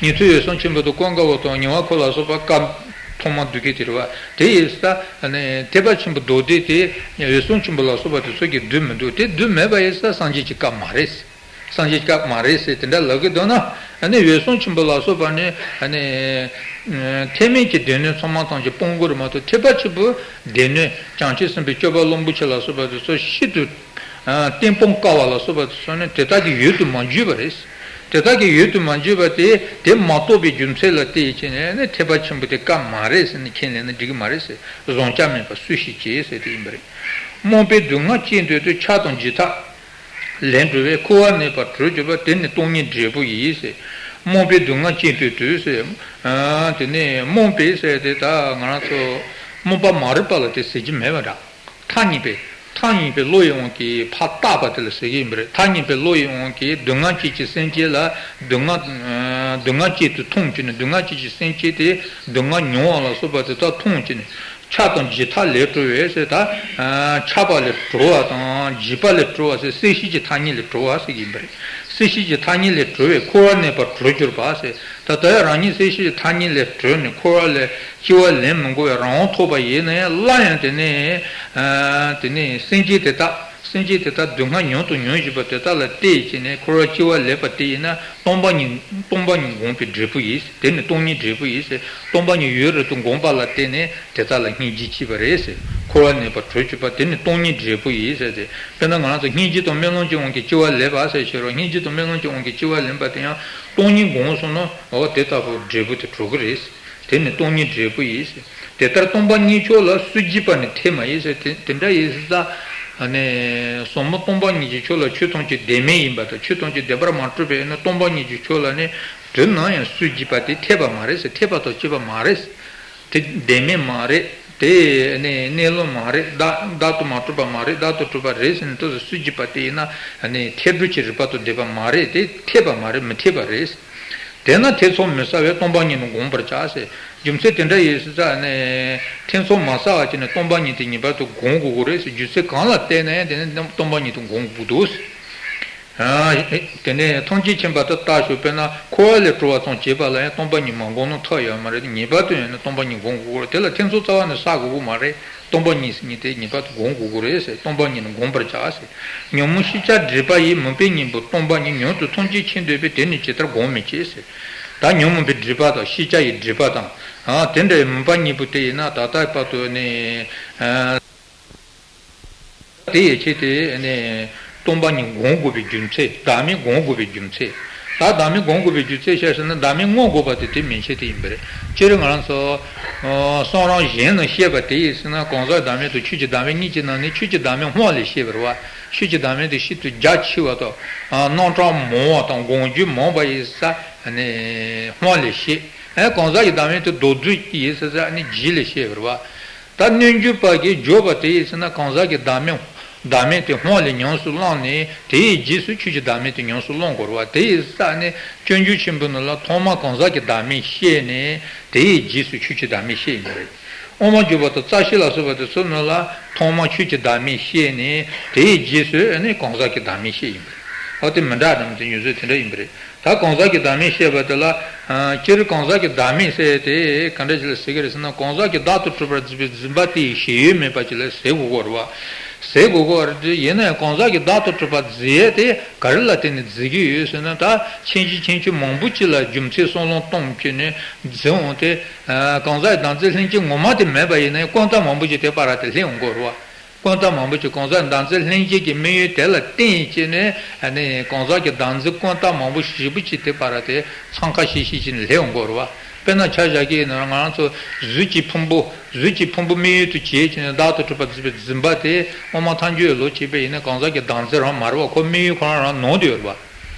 ཉན་ཐོས་འོད་སྲུང་ཆེན་པོ་དང་ཀུན་དགའ་བོ་དང་ཉི་མ་ཁོ་ལ་སོགས་པ་བཀའ་ཐོག་མར་བསྡུ་མཁན་དེ་རེད་བ། དེ་ཡིན་ཙང་ཐེག་པ་ཆེན་པོའི་མདོ་སྡེ་དེ་འོད་སྲུང་ཆེན་པོ་ལ་སོགས་པ་དེ་ཚོ་གི་བསྡུ་མི་འདུག་དེ་བསྡུ་མེད་པ་ཡིན་ཙང་སངས་རྒྱས་ཀྱི་བཀའ་མ་རེད་ཟེར། སངས་རྒྱས་ཀྱི་བཀའ་མ་རེད་ཟེར་དེ་འདྲ་ལབ་གི་འདུག་ན། ཨ་ནི་འོད་སྲུང་ཆེན་པོ་ལ་སོགས་པ་ནི་ཨ་ནི་ཐེག་དམན་གྱི་སྡེ་སྣོད་ཚང་མ་ཐམས་ཅད་སྤོང་དགོས་རེད་མ་གཏོགས། ཐེག་པ་ཆེན་པོའི་སྡེ་སྣོད་བྱང་ཆུབ་སེམས་དཔའི་སྤྱོད་པ་རླུང་པོ་ཆེ་ལ་སོགས་པ་དེ་ཚོ་ཤིན་ཏུ་གཏན་སྤོང་དཀའ་བ་ལ་སོགས་པ་དེ་ཚོ་ནི་དེ་དག་གི་ཡུལ་དུ་མ་འཇུག་པ་རེད། དེ་དག་གི་ཡུལ་དུ་མ་འཇུག་པ་དེ། དེ་མ་རྟོགས་པའི་རྒྱུ་མཚན་ལ་བརྟེན་བྱས་ནས་ནི་ཐེག་པ་ཆེན་པོ་དེ་བཀའ་མ་རེད་ཟེར་ནས་ཁས་ལེན་ན་འགྲིག་གི་མ་རེད་ཟེར། བཟང་བྱ་མེད་པར་སུ་ཞིག་བྱེད་ཟེར་དེ་ཡིན་པ་རེད། རྨོངས་པས་སྡུག་བསྔལ་སྐྱེད་འདོད་དུས། ཆགས་དང་འཇིགས་ཐག་ལས་འགྲོ་བས། འཁོར་བར་གནས་པ་གྲོལ་གྱུར་པ། དེ་ནི་སྟོང་ཉིད་འབྲས་བུ་ཡིན་ཟེར། རྨོངས་པས་སྡུག་བསྔལ་སྐྱེད་འདོད་དུས་ཟེར། ཨ། དེ་ནས་རྨོངས་པས་ཟེར་དེ་ད་ང་རང་ཚོ་རྨོངས་པ་མ་རིག་པ་ལ་དེ་ཟེར་གྱི་མེད་པ་འདྲ། ཐག་ཉེ་བའི་ཐག་ཉེ་བའི་བློ་ཡི་དབང་གིས་ཕར་བཏགས་པ་དེ་ལ་ཟེར་གྱི་ཡིན་པ་རེད། ཐག་ཉེ་བའི་བློ་ཡི་དབང་གིས་སྡུག་བསྔལ་སྐྱེད་ཀྱི་སེམས་ཅན་ལ་སྡུག་བསྔལ། ཨ། སྡུག་བསྔལ་སྐྱེད་དུ་མཐོང་བྱས་ནས། སྡུག་བསྔལ་སྐྱེད་ཀྱི་སེམས་ཅན་དེ་སྡུག་བསྔལ་མྱོང་བ་ལ་སོགས་པ་དེ་དག་མཐོང་བྱས་ནས། ཆགས་དང་འཇིགས་ཐག་ལས་གྲོལ་བས་ཟེར། ད་ཆགས་པ་ལས་གྲོལ་བ་དང་འཇིགས་པ་ལས་གྲོལ་བ་ཟེར། སེམས་ཤེས་ཀྱི་ཐ་སྙད་ལས་གྲོལ་བ་ཟེར་གྱི་ཡིན་པ་རེད། སེམས་ཤེས་ཀྱི་ཐ་སྙད་ལས་གྲོལ་བས་འཁོར་བར་གནས་པ་གྲོལ་གྱུར་པ་ཟེར། ད་ལྟ་ཡང་རང་ཉིད་སེམས་ཤེས་ཀྱི་ཐ་སྙད་ལས་གྲོལ་ནས་འཁོར་བ་ལས་སྐྱེ་བ་ལེན་མི་དགོས་པའི་རང་དབང་ཐོབ་པ་ཡིན་ན་ཡང་སླར་ཡང་དེ་ནས་ཨ་དེ་ནས་སེམས་ཅན་དེ་དག་སེམས་ཅན་དེ་དག་སྡུག་བསྔལ་མྱོང་དང་མྱོང་བཞིན་པ་དེ་དག་ལ་བལྟས་བྱས་ནས་འཁོར་བར་སྐྱེ་བ་ལེན་པ་དེ་ཡིན་ན་སྟོང་པ་ཉིད་སྟོང་པ་ཉིད་བསྒོམས་པའི་འབྲས་བུ་ཡིན། དེ་ནི་སྟོང་ཉིད་འབྲས་བུ་ཡིན་ཟེར། སྟོང་པ་ཉིད་ཡོད་རེད་དུ་བསྒོམས་པ་ལ་བརྟེན་ནས་དེ་དག་ལ་སྙིང་རྗེ་སྐྱེས་པ་རེད་ཟེར། འཁོར་བར་གནས་པ་གྲོལ་གྱུར་པ་དེ་ནི་སྟོང་ཉིད་འབྲས་བུ་ཡིན་ཟེར་ཏེ། དཔེར་ན་ང་རང་ཚོ་སྙིང་རྗེ་དང་སྨོན་ལམ་གྱི་དབང་གིས་སྐྱེ་བ་ལེན་པ་ཟེར་ཞེས་རོགས། སྙིང་རྗེ་དང་སྨོན་ལམ་གྱི་དབང་གིས་སྐྱེ་བ་ལེན་པ་དེ་ཡང་སྟོང་ཉིད་བསྒོམས་སོང་ན་འོ་དེ་ལྟ་བུ་འབྲས་བུ་དེ་གྲོལ་གི་རེད། དེ་ནི་སྟོང་ཉིད་འབྲས་བུ་ཡིན། དེ་ལྟར་སྟོང་པ་ཉིད་མཆོག་ལ་སུ་འཇིགས་པ་ནི་འཐད་མ་ཡིན་ཟེར། དེ་དེ་འདྲ་ཡིན་ཙང་། ཨ་ནི་ཟབ་མོ་སྟོང་པ་ཉིད་ཀྱི་ཆོས་ལ་ཆོས་ཐམས་ཅད་བདེན་མེད་ཡིན་པ་དང་ཆོས་ཐམས་ཅད་བདེན་པར་མ་གྲུབ་པས་ན་སྟོང་པ་ཉིད་ཀྱི་ཆོས་ལ་ནི་དུས་ནམ་ཡང་སུ་འཇིགས་པ་དེ་འཐད་པ་མ་རེད་ཟེར། འཐད་པ་དང་བཅས་པ་མ་རེད། དེ་བདེན་མེད་མ་རེད། དེ་ནི་གནས་ལུགས་མ་རེད། བདག་བདག་ཏུ་མ་གྲུབ་པ་མ་རེད། བདག་ཏུ་གྲུབ་པ་རེད་ཟེར་ནས་དུས་སུ་སུ་འཇིགས་པ་དེ་ཡིན་ན་ནི་འཐད་སྒྲུབ་ཀྱི་རིགས་པ་དང་ལྡན་པ་མ་རེད། དེ་འཐད་པ་མ་རེད། མི་འཐད་པ་རེད། དེས་ན་ཐེ་ཚོམ་མི་ཟ་བས་སྟོང་པ་ཉིད་ནི་བསྒོམ་པར་བྱ་ཟེར། རྒྱུ་མཚན་དེ་འདྲ་ཡིན་ཙང་ནས་ཐེ་ཚོམ་མ་ཟ་བ་བྱས་ནས་སྟོང་པ་ཉིད་དེ་ངེས་པར་དུ་བསྒོམ་དགོས་ཀྱི་རེད་ཟེར། རྒྱུ་མཚན་གང་ལ་བརྟེན་ནས་ཡང་དེ་ནས་སྟོང་པ་ཉིད་དུ་བསྒོམ་དགོས་འདུག་ཟེར། དེ་ནས་ཐམས་ཅད་མཁྱེན་པ་དེ་ལྟར་ཞོག་དཔེར་ན་འཁོར་བ་ལས་གྲོལ་བ་ཙམ་བྱས་པ་ལ་ཡང་སྟོང་པ་ཉིད་མ་བསྒོམས་ན་ཐབས་ཡོད་མ་རེད། ངེས་པར་དུ་ཡང་ནས་སྟོང་པ་ཉིད་བསྒོམ་དགོས་ཀྱི་རེད། དེ་ལ་ཐེ་ཚོམ་རྩ་བ་ནས་ཟ་དགོས་ཀྱི་མ་རེད། སྟོང་པ་ཉིད་ཟེར་མཁན་དེ་ངེས་པར་དུ་བསྒོམ་དགོས་ཀྱི་རེད་ཟེར། སྟོང་པ་ཉིད་ནི་བསྒོམ་པར་བྱ་ཟེར། ཉོན་མོངས་ཤེས་བྱ་སྒྲིབ་པ་ཡིས་མུན་པའི་གཉེན་པོ་སྟོང་པ་ཉིད་ཉུང་དུ་ཐམས་ཅད་མཁྱེན་འདོད་པས་དེ་ནི་ཇི་ལྟར་བསྒོམ་མི་བྱེད་ཟེར། ད་ཉོན་མོངས་པའི་སྒྲིབ་པ་དང་ཤེས་བྱ་ཡི་སྒྲིབ་པ་དང་། ཨ་དེ་འདྲའི་མུན་པ་གཉིས་པོ་དེ་ཡིན་ན་ད་ལྟ་བར་དུ་ནི། ཨ་དེ་ཡི་ཆེད་དེ་ནི་སྟོང་པ་ཉིད་བསྒོམ་དགོས་པའི་རྒྱུ་མཚན། བདག་མེད་བསྒོམ་དགོས་པའི་རྒྱུ་མཚན། ད་བདག་མེད་བསྒོམ་དགོས་པའི་རྒྱུ་མཚན་བཤད་ཟེར་ན་བདག་མེད་བསྔོ་དགོས་པ་དེ་དེ་མན་ཆད་དེ་ཡིན་པ་རེད། སྤྱིར་ང་རང་ཚོ་ཨ་གསུང་རབ་གཞན་ནས་བཤད་པ་དེ་ཡིན་ཟེར་ན་གང་ཟག་བདག་མེད་དང་ཆོས་ཀྱི་བདག་མེད་གཉིས་ཀྱི་ནང་ནས་ཆོས་ཀྱི་བདག་མེད་སྔོན་ལ་བཤད་པ་རེད་བ། ཆོས་ཀྱི་བདག་མེད་དེ་ཤིན་ཏུ་རྒྱ་ཆེ་བ་དང་། ཨ་རྣམ་གྲངས་མང་བ་དང་དགོངས་རྒྱུ་མང་བ་ཡིན་ས་ནས་སྔོན་ལ་བཤད། ཨ་གང་ཟག་གི་བདག་མེད་དེ་མདོར་བསྡུས་ཀྱི་ཡིན་ས་ནས་རྗེས་ལ་བཤད་པ་རེད་བ། ད་སྣོད་བཅུད་པ་གིས་བརྗོད་པ་དེ་ཡིན་ཟེར་ན་གང་ཟག་གི་བདག་མེད། བདག་མེད་དེ་སྔོན་ལ་ཉམས་སུ་བླངས་ནས་དེའི་རྗེས་སུ་ཆོས་ཀྱི་བདག་མེད་དེ་ཉམས་སུ་བླང་དགོས་རེད་བ། དེ་ཡིན་ས་ནས་སྤྱོད་འཇུག་ཆེན་པོའི་ནང་ལ་ཐོག་མར་གང་ཟག་གི་བདག་མེད་བཤད་ནས་དེའི་རྗེས་སུ་ཆོས་ཀྱི་བདག་མེད་བཤད་ཡིན་པ་རེད། དབུ་མ་འཇུག་པ་དང་རྩ་ཤེ་ལ་སོགས་པ་དེ་ཚོའི་ནང་ལ་ཐོག་མར་ཆོས་ཀྱི་བདག་མེད་བཤད་ནས་དེའི་རྗེས་སུ་ནི་གང་ཟག་གི་བདག་མེད་བཤད་ཡིན་པ་རེད། འོ་དེ་མི་འདྲ་འདྲ་མོ་དེ་ཡོད་ཚུལ་དེ་འདྲ་ཡིན་པ་རེད། ད་གང་ཟག་གི་བདག་མེད་བཤད་པ་དེ་ལ། ཨ་སྤྱིར་གང་ཟག་གི་བདག་མེད་ཟེར་དེ་ག་འདྲ་ཞིག་ལ་ཟེར་གི་རེད་ཟེར་ན་གང་ཟག་གི་བདག་ཏུ་གྲུབ་པར་འཛིན་པའི་འཛིན་པ་དེ་ཡི་ཞེན་ཡུལ་མེད་པ་ཅིག་ལ་ཟེར་དགོས་ཀྱི་རེད་བ། ཟེར་དགོས་ཀྱི་རེད། དེ་ཡིན་ན་ཡང་གང་ཟག་གི་བདག་ཏུ་གྲུབ་པ་འཛིན་ཡས་དེ་ག་རེ་ལ་བརྟེན་ནས་འཛིན་གྱི་ཡོད་ཟེར་ན། ད་ཕྱིན་ཅི་ཕྱིན་ཅི་མང་པོ་ཅིག་ལ་རྒྱུ་མཚན་བསམ་བློ་གཏོང་བྱས་ནས་འཛིན་འོང་དེ། ཨ་གང་ཟག་གི་བདག་འཛིན་ལྷན་སྐྱེས་ངོ་མ་དེ་མེད་པ་ཡིན་ན་ཡང་ཀུན་བཏགས་མང་པོ་ཅིག་དེ་བར་དེ་སླེབས་འོང་གི་རེད་བ། ཀུན་བཏགས་མང་པོ་ཅིག་གང་ཟག་བདག་འཛིན་ལྷན་སྐྱེས་ཀྱི་དམིགས་ཡུལ་དེ་ལ་བརྟེན་བྱས་ནས་ཨ་ནི་གང་ཟག་གི་བདག་འཛིན་ཀུན་བཏགས་མང་པོ་ཞེ་པོ་ཅིག་དེ་བར་དེ་འཚང་ཁ་ཤིག་ཤིག་བྱས་ནས་སླེབས་འོང་གི་རེད་བ། དཔེར་ན་ཆ་བཞག་གི་ཡིན་ན་ང་རང་ཚོ་གཟུགས་ཀྱི་ཕུང་པོ། གཟུགས་ཀྱི་ཕུང་པོ་དམིགས་ཡུལ་དུ་བྱས་བྱས་ནས་བདག་ཏུ་གྲུབ་པར་འཛིན་པའི་འཛིན་པ་དེ་དབུ་མ་ཐལ་འགྱུར་ལུགས་བྱས་པ་ཡིན་ན་གང་ཟག་གི་བདག་འཛིན་རང་མ་རེད་བ། ཁོ་དམིགས་ཡུལ་ཁོ་རང་རང་ནང་དུ་ཡོད་རེད་བ།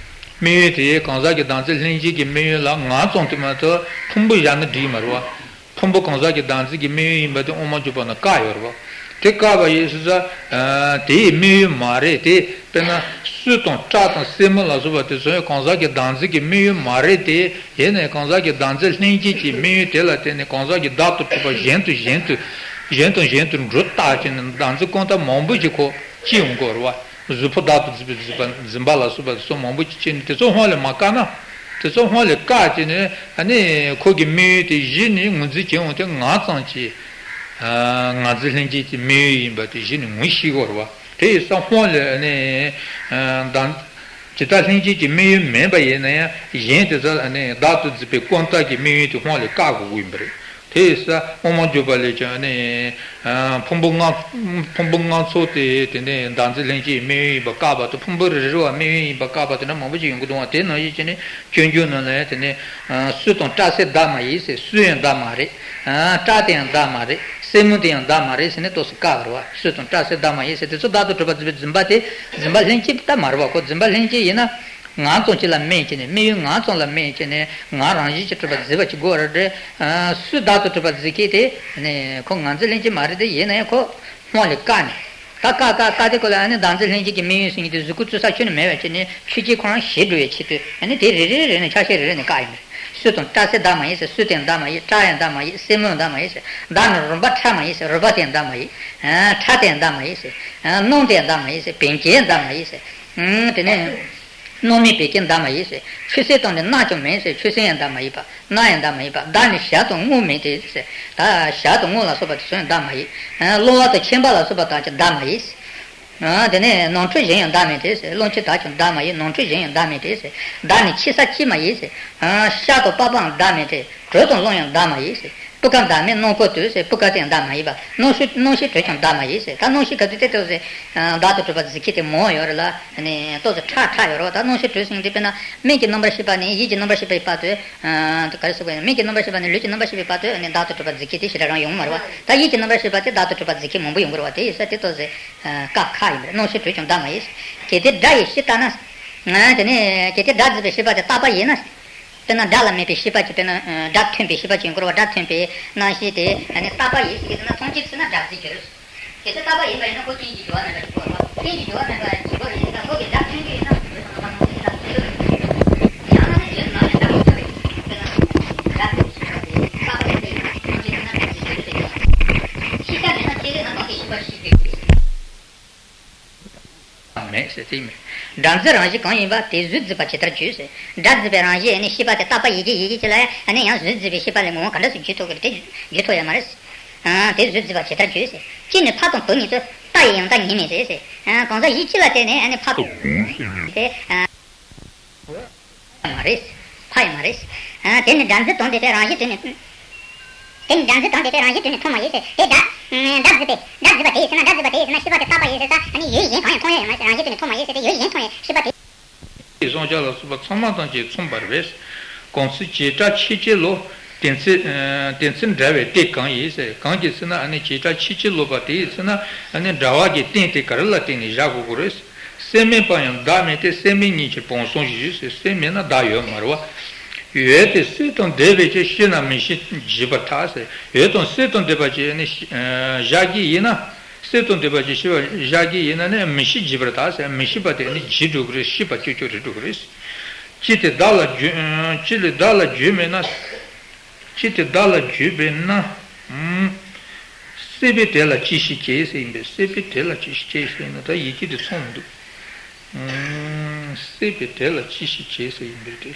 དམིགས་ཡུལ་དེ་གང་ཟག་གི་བདག་འཛིན་ལྷན་སྐྱེས་ཀྱི་དམིགས་ཡུལ་ལ་ང་ཙམ་དུ་མ་གཏོགས་ཕུང་པོ་བཞག་ན་འགྲིག་གི་མ་རེད་བ། ཕུང་པོ་གང་ཟག་གི་བདག་འཛིན་གྱི་དམིགས་ཡུལ་ཡིན་པ་དེ་དབུ་མ་འཇུག་པ་ན་བཀག་ཡོད་རེད་བ། དེ་བཀག་པ་ཡིན་ཟེར་ཙང་། དེའི་དམིགས་ཡུལ་མ་རེད་དེ། དཔེར་ན་སོས་དང་སྐྲ་དང་སེན་མོ་ལ་སོགས་པ་དེ་ཚོ་ཡང་གང་ཟག་གི་བདག་འཛིན་གྱི་དམིགས་ཡུལ་མ་རེད་དེ། ཡིན་ནའི་གང་ཟག་གི་བདག་འཛིན་ལྷན་སྐྱེས་ཀྱི་དམིགས་ཡུལ་དེ་ལ་བརྟེན་ནས་གང་ཟག་གི་བདག་ཏུ་གྲུབ་པ་གཞན་དུ་གཞན་དུ་གཞན་དང་གཞན་དུ་འགྲོ་བཏགས་བྱས་ནས་བདག་འཛིན་ཀུན་བཏགས་མང་པོ་ཞིག་ཁོ་སྐྱེ་ཡོང་གི་རེད་བ། གཟུགས་པོ་བདག་ཏུ་འཛིན་པའི་འཛིན་པ་འཛིན་པ་ལ་སོགས་པ་དེ་ཚོ་མང་པོ་ཅིག་སྐྱེས་ནས་དེ་ཚོ་སྔོན་ལ་མ་བཀག་ན། དེ་ཚོ་སྔོན་ལ་བཀག་བྱས་ནས་ཨ་ནི་ཁོ་གི་དམིགས་ཡུལ་དེ་གཞི་ནས་ངོས་འཛིན་བྱེད་འོང་དེ་ང་ཙམ་གྱིས་ང་འཛིན་ལྷན་སྐྱེས་ཀྱི་དམིགས་ཡུལ་ཡིན་པ་དེ་གཞི་ནས་ངོས་ཤེས་དགོས་རེད་བ། དེ་ཡིན་ཙང་སྔོན་ལ་ཨ་ནི་བདག་ཇི་ལྟར་ལྷན་སྐྱེས་ཀྱི་དམིགས་ཡུལ་མིན་པ་ཡིན་ན་ཡང་གཞན་དེ་ཚོ་ཨ་ནི་བདག་ཏུ་འཛིན་པའི་ཀུན་བཏགས་ཀྱི་དམིགས་ཡུལ་དེ་སྔོན་ལ་བཀག་དགོས་ཀྱི་ཡིན་པ་རེད། དེ་ཡིན་ཙང་དབུ་མ་འཇུག་པ་ལས་ཀྱང་ནི། ཕུང་པོ་ལྔ། ཕུང་པོ་ལྔ་ཚོགས་དེ་དེ་ནས་བདག་འཛིན་ལྷན་སྐྱེས་དམིགས་ཡུལ་ཡིན་པ་བཀག་པ་དང་། ཕུང་པོ་རེ་རེ་བ་དམིགས་ཡུལ་ཡིན་པ་བཀག་པ་དེ་འདྲ་མང་པོ་ཞིག་ཡོང་གི་འདུག་བ། དེ་ནང་བཞིན་བྱས་ནས་སྤྱོད་འཇུག་ནང་ལ་ཡང་དེ་ནས། སོས་དང་སྐྲ་སེན་བདག་མ་ཡིན་ཟེར། སོས་ཡང་བདག་མ་རེད། སྐྲ་དེ་ཡང་བདག་མ་རེད། སེན་མོ་དེ་ཡང་བདག་མ་རེད་ཟེར་ནས་ཏོག་ཙམ་བཀག་རེད་བ། སོས་དང་སྐྲ་སེན་བདག་མ་ཡིན་ཟེར། དེ་ཚོ་བདག་ཏུ་གྲུབ་པར་འཛིན་པའི་འཛིན་པ་དེ་འཛིན་པ་ལྷན་སྐྱེས་ད་མ་རེད་བ། ཁོ་འཛིན་པ་ལྷན་སྐྱེས་ཡིན་ན། ང་ཙམ་གཅིག་ལ་དམིགས་བྱས་ནས། དམིགས་ཡུལ་ང་ཙམ་ལ་དམིགས་བྱས་ནས་ང་རང་བཞིན་གྱིས་གྲུབ་པར་འཛིན་པ་ཅིག་དགོས་རེད་དེ། སུས་བདག་ཏུ་གྲུབ་པར་འཛིན་མཁན་དེ་ནི་ཁོ་ང་འཛིན་ལྷན་སྐྱེས་མ་རེད་དེ། ཡིན་ན་ཡང་ཁོ་སྔོན་ལ་བཀག་ནས། ད་བཀག་བཀག་བཀག་དེ་ཁོ་ལ་ཨ་ནི་བདག་འཛིན་ལྷན་སྐྱེས་ཀྱི་དམིགས་ཡུལ་ཟེར་མཁན་དེ་གཟུགས་སྐུ་ཚུལ་ས་ཁྱོན་ནས་མེད་པ་བྱས་ནས་ཆོས་ཅན་ཁོ་རང་ཞེ་དྲུག་ཡོད་ཆེད་དུ་ཨ་ནི་དེ་རེ་རེ་རེ་ནས་ཆ་ཤས་རེ་རེ་ནས་བཀག་ཡིན་པ་རེད། སོས་དང་སྐྲ་སེན་བདག་མ་ཡིན་ཟེར། སོས་དང་བདག་མ་ཡིན། སྐྲ་ཡང་བདག་མ་ཡིན། སེན་མོ་ཡང་བདག་མ་ཡིན་ཟེར། བདག་ནི་རུམ་པ་ཁྲ་མ་ཡིན་ཟེར། རུས་པ་དེ་ཡང་བདག་མ་ཡིན། ཁྲ་དེ་ཡང་བདག་མ་ཡིན་ཟེར། སྣུམ་དེ་ཡང་བདག་མ་ཡིན་ཟེར། བེང་ཀྱེན་བདག་མ་ཡིན་ཟེར། དེ་ནས། སྣང་མེད་པའི་རྐྱེན་བདག་མ་ཡིན་ཟེར། ཆོས་སེམས་དང་ནི་རྣ་ཀྱང་མིན་ཟེར། ཆོས་སེམས་ཡང་བདག་མ་ཡིན་པ། རྣ་ཡང་བདག་མ་ཡིན་པ། བདག་ནི་ཞར་དང་སྔོ་མིན་ཏེ་ཟེར། ད་ཞར་དང་སྔོ་ལ་སོགས་པ་དེ་ཚོ་ཡང་བདག་མ་ཡིན། གློ་བ་དང་མཆིན་པ་ལ་སོགས་པ་དག་ཀྱང་བདག་མ་ཡིན་ཟེར། དེ་ནས་ནོར་འཁྲུལ་གཞན་ཡང་བདག་མིན་ཏེ་ཟེར། བློ་འཆོས་དག་ཀྱང་བདག་མ་ཡིན། ནོར་འཁྲུལ་གཞན་ཡང་བདག་མིན་ཏེ་ཟེར། བདག་ནི་ཕྱི་ས་གཅིག་མ་ཡིན་ཟེར། ཤ་དང་པགས་པའང་བདག་མིན་ཏེ། དྲོད་དང་རླུང་ཡང་བདག་མ་ཡིན་ཟེར། སྤུ་ཀ་བདག་མེད་སྣང་ཁོག་ཏུ་ཟེར། སྤུ་ཀ་དེ་ཡང་བདག་མ་ཡིན་པ། རྣམ་ཤེས་རྣམ་ཤེས་དྲུག་ཀྱང་བདག་མ་ཡིན་ཟེར། ད་རྣམ་ཤེས་ག་དུས་དེ་ཏོག་ཙམ་བདག་ཏུ་གྲུབ་པ་ཟིག་གི་དེ་མོ་ཡོད་རེད་ལ། ཏོག་ཙམ་ཁྲ་ཁྲ་ཡོད་རེད་བ། ད་རྣམ་ཤེས་དྲུག་ཟེར་དུས་དཔེར་ན་སྨན་གྱི་རྣམ་པར་ཤེས་པ་ནས་ཡིད་ཀྱི་རྣམ་པར་ཤེས་པའི་བར་དུ། ག་རེ་ཟེར་དགོས་ཡིན། སྨན་གྱི་རྣམ་པར་ཤེས་པ་ནས་ལུས་ཀྱི་རྣམ་པར་ཤེས་པའི་བར་དུ་ནི་བདག་ཏུ་གྲུབ་པ་ཟིག་གི་དེ་ཞེ་དྲག་རང་ཡོང་མ་རེད་བ། ད་ཡིད་ཀྱི་རྣམ་པར་ཤེས་པ་དེ་བདག་ཏུ་གྲུབ་པ་ཟིག་གི་མང་པོ་ཡོང་གི་རེད་བ། དེ་ཡིན་ཙང་དེ་ཏོག་ཙམ་ཀ་ཁ་ཡིན་པ་རེད། རྣམ་ཤེས་དྲུག་ཀྱང་བདག་མ་ཡིན། གལ་ཏེ་སྒྲ་ཡི་གཞི་ལྟ་ན། དེ་ནས་གལ་ཏེ་སྒྲ་འཛིན་པའི་ཤེས་པ་དེ་རྟག་པ་ཡིན་ན། དཔེར་ན་སྒྲ་ལ་མེད་པའི་ཤེས་པ་ཅིག་དཔེར་ན་སྒྲ་ཐོན་པའི་ཤེས་པ་ཅིག་ཡོང་གི་རེད་བ། སྒྲ་ཐོན་པའི་རྣམ་ཤེས་དེ་ནི་རྟག་པ་ཡིན་ཟེར་གྱི་འདུག་ན་མཐོང་ཆོས་ཚུལ་ན་སྒྲ་འཛིན་གྱི་རེད། གལ་ཏེ་རྟག་པ་ཡིན་པ་ཡིན་ན་ཁོ་རྐྱེན་གྱི་སྦྱོར་བ་མེད་པ་ཞིག་དགོས་རེད་བ། རྐྱེན་གྱི་སྦྱོར་བ་མེད་པ་ཞིག་དགོས་རེད། ཡིན་ཙང་ཁོ་གི་སྒྲ་ཐོན་གྱི་ཡིན་ན་ཡང་ན་ནི་ཡོད་ན་ཡང་སྒྲ་ཐོན་གྱི་ཡིན་ན་ཐོན་གྱི་ཡིན་ན་རྟག་པ་ཡིན་པ་ཡིན་ན་མཐོང་ཆོས་ཚུལ་ན་སྒྲ་འཛིན་གྱི་རེད། ཤེས་བྱ་མེད་ན་སྐྱེ་བོས་ན་སྟོང་གི་ཤེས་པ་ཞིག་དགོས། མེད་ཟེར་དེ་མེད། སྒྲ་འཛིན་རང་བཞིན་གང་ཡིན་པ་དེ་གཟུགས་འཛིན་པ་ཇི་ལྟར་བརྗོད་ཟེར། སྒྲ་འཛིན་པའི་རང་བཞིན་ནི་ཤེས་པ་དེ་རྟག་པ་ཡིན་གྱི་ཡིན་གྱི་ཅི་ལ་ཡང་ནི་ཡང་གཟུགས་འཛིན་པའི་ཤེས་པ་ལས་ངོ་བོ་ག་འདྲ་ཞིག་བརྗོད་ཐུབ་ཀྱི་རེད། དེ་བརྗོད་ཐུབ་ཡ་མ་རེད། དེ་གཟུགས་འཛིན་པ་ཇི་ལྟར་བརྗོད་ཟེར། གཅིག་ནི་ཕ་དང་བུ་གཉིས་སུ་རྟ་ཡི་ཡང་རྟ་ཉིད་མིན་ཟེར་ཟེར། གང་ཟག་གཞི་གཅིག་ལ་བརྟེན་ནས་ནི་ཕ་དང་བུ་ཟེར། མ་རེད། ཕ་ཡང་མ་རེད། དེ་ནི་སྒྲ་འཛིན་དོན་དེ་ཚོའི་རང་བཞིན་དུ་ནི། དེ་ནི་སྒྲ་འཛིན་དོན་དེ་ཚོའི་རང་བཞིན་དུ་ནི་མཐོང་བ་ཡིན་ཟེར། དེ་སྒྲ། སྒྲ་འཛིན་པས་སྒྲ་འཛིན་པ་དེ་ཡིན་ཟེར་ན། སྒྲ་འཛིན་པ་དེ་ཡིན་ཟེར་ན་ཤེས་པ་དེ་རྟག་པ་ཡིན་ཟེར་ས། ཨ་ནི་ཡུལ་གཞན་གང་ཡང་མཐོང་ཡ་ཡང་མ་རེད། རང་བཞིན་དུ་ནི་མཐོང་བ་ཡིན་ཟེར། དེ་ཡུལ་གཞན་མཐོང་ཡ་ཤེས་པ་དེ། བསམ་བྱ་ལ་སོགས་པ་ཚང་མ་དང་གཅིག་མཚུངས་པར་བས། གང་ཚེ་བྱེ་བྲག་ཕྱེད་སྐྱེས་ལོ། དེ་ཚེ་དེ་ཚེ་འདྲ་བའི་རྟེན་གང་ཡིན་ཟེར། གང་གི་ཟེར་ན་ཨ་ནི་བྱེ་བྲག་ཕྱེད་སྐྱེས་ལོ་པ་དེ་ཡིན་ཟེར་ན། ཨ་ནི་འདྲ་བ་གི་རྟེན་དེ་ག་རེ་ལ་བརྟེན་ནས་བཞག་དགོས་ཀྱི་རེད། སེམས་མེད་པ་ཡང་བདག་མེད་དེ། སེམས་མེད་ཉིད་ཀྱིས་བོངས་སོང་ཞེས་ཞུས་ཟེར། སེམས་མེད་ན་བདག་ཡོད་མ་རེད་བ། ཡོད་དེ་སྲེད་དང་འདྲེས་པའི་ཕྱིར། ཤེས་ན་མིང་ཞིག་འཇིག་པར་ཐལ་ཟེར། ཡོད་དང་སྲེད་དང་འདྲེས་པ་ཅིག་ནི་བཞག་གི་ཡིན་ན། སྲེད་དང་འདྲེས་པ་ཅིག་ཤེས་པ་བཞག་གི་ཡིན་ན་ནི་མིང་ཞིག་འཇིག་པར་ཐལ་ཟེར། མིང་ཞིག་པ་དེ་ནི་འཇིག་འགྲོ་གི་རེད། ཤེས་པ་ཅོ་ཅོ་རེད་འགྲོ་གི་རེད། ཅི་སྟེ་བདག་ལ་རྒྱུ། ཅི་སྟེ་བདག་ལ་རྒྱུ་མེད་ན། ཅི་སྟེ་བདག་ལ་རྒྱུ་མེད་ན། སྲེད་པས་དེ་ལ་ཅི་ཞིག་བྱེད་ཟེར་ཡིན་པས། སྲེད་པས་དེ་ལ་ཅི་ཞིག་བྱེད་ཟེར་ཡིན་ན་ད་ཡི་གེ་དེ་ཚང་མི་འདུག་སྲེད་པས་དེ་ལ་ཅི་ཞིག་བྱེད་ཟེར་ཡིན་པས་དེ།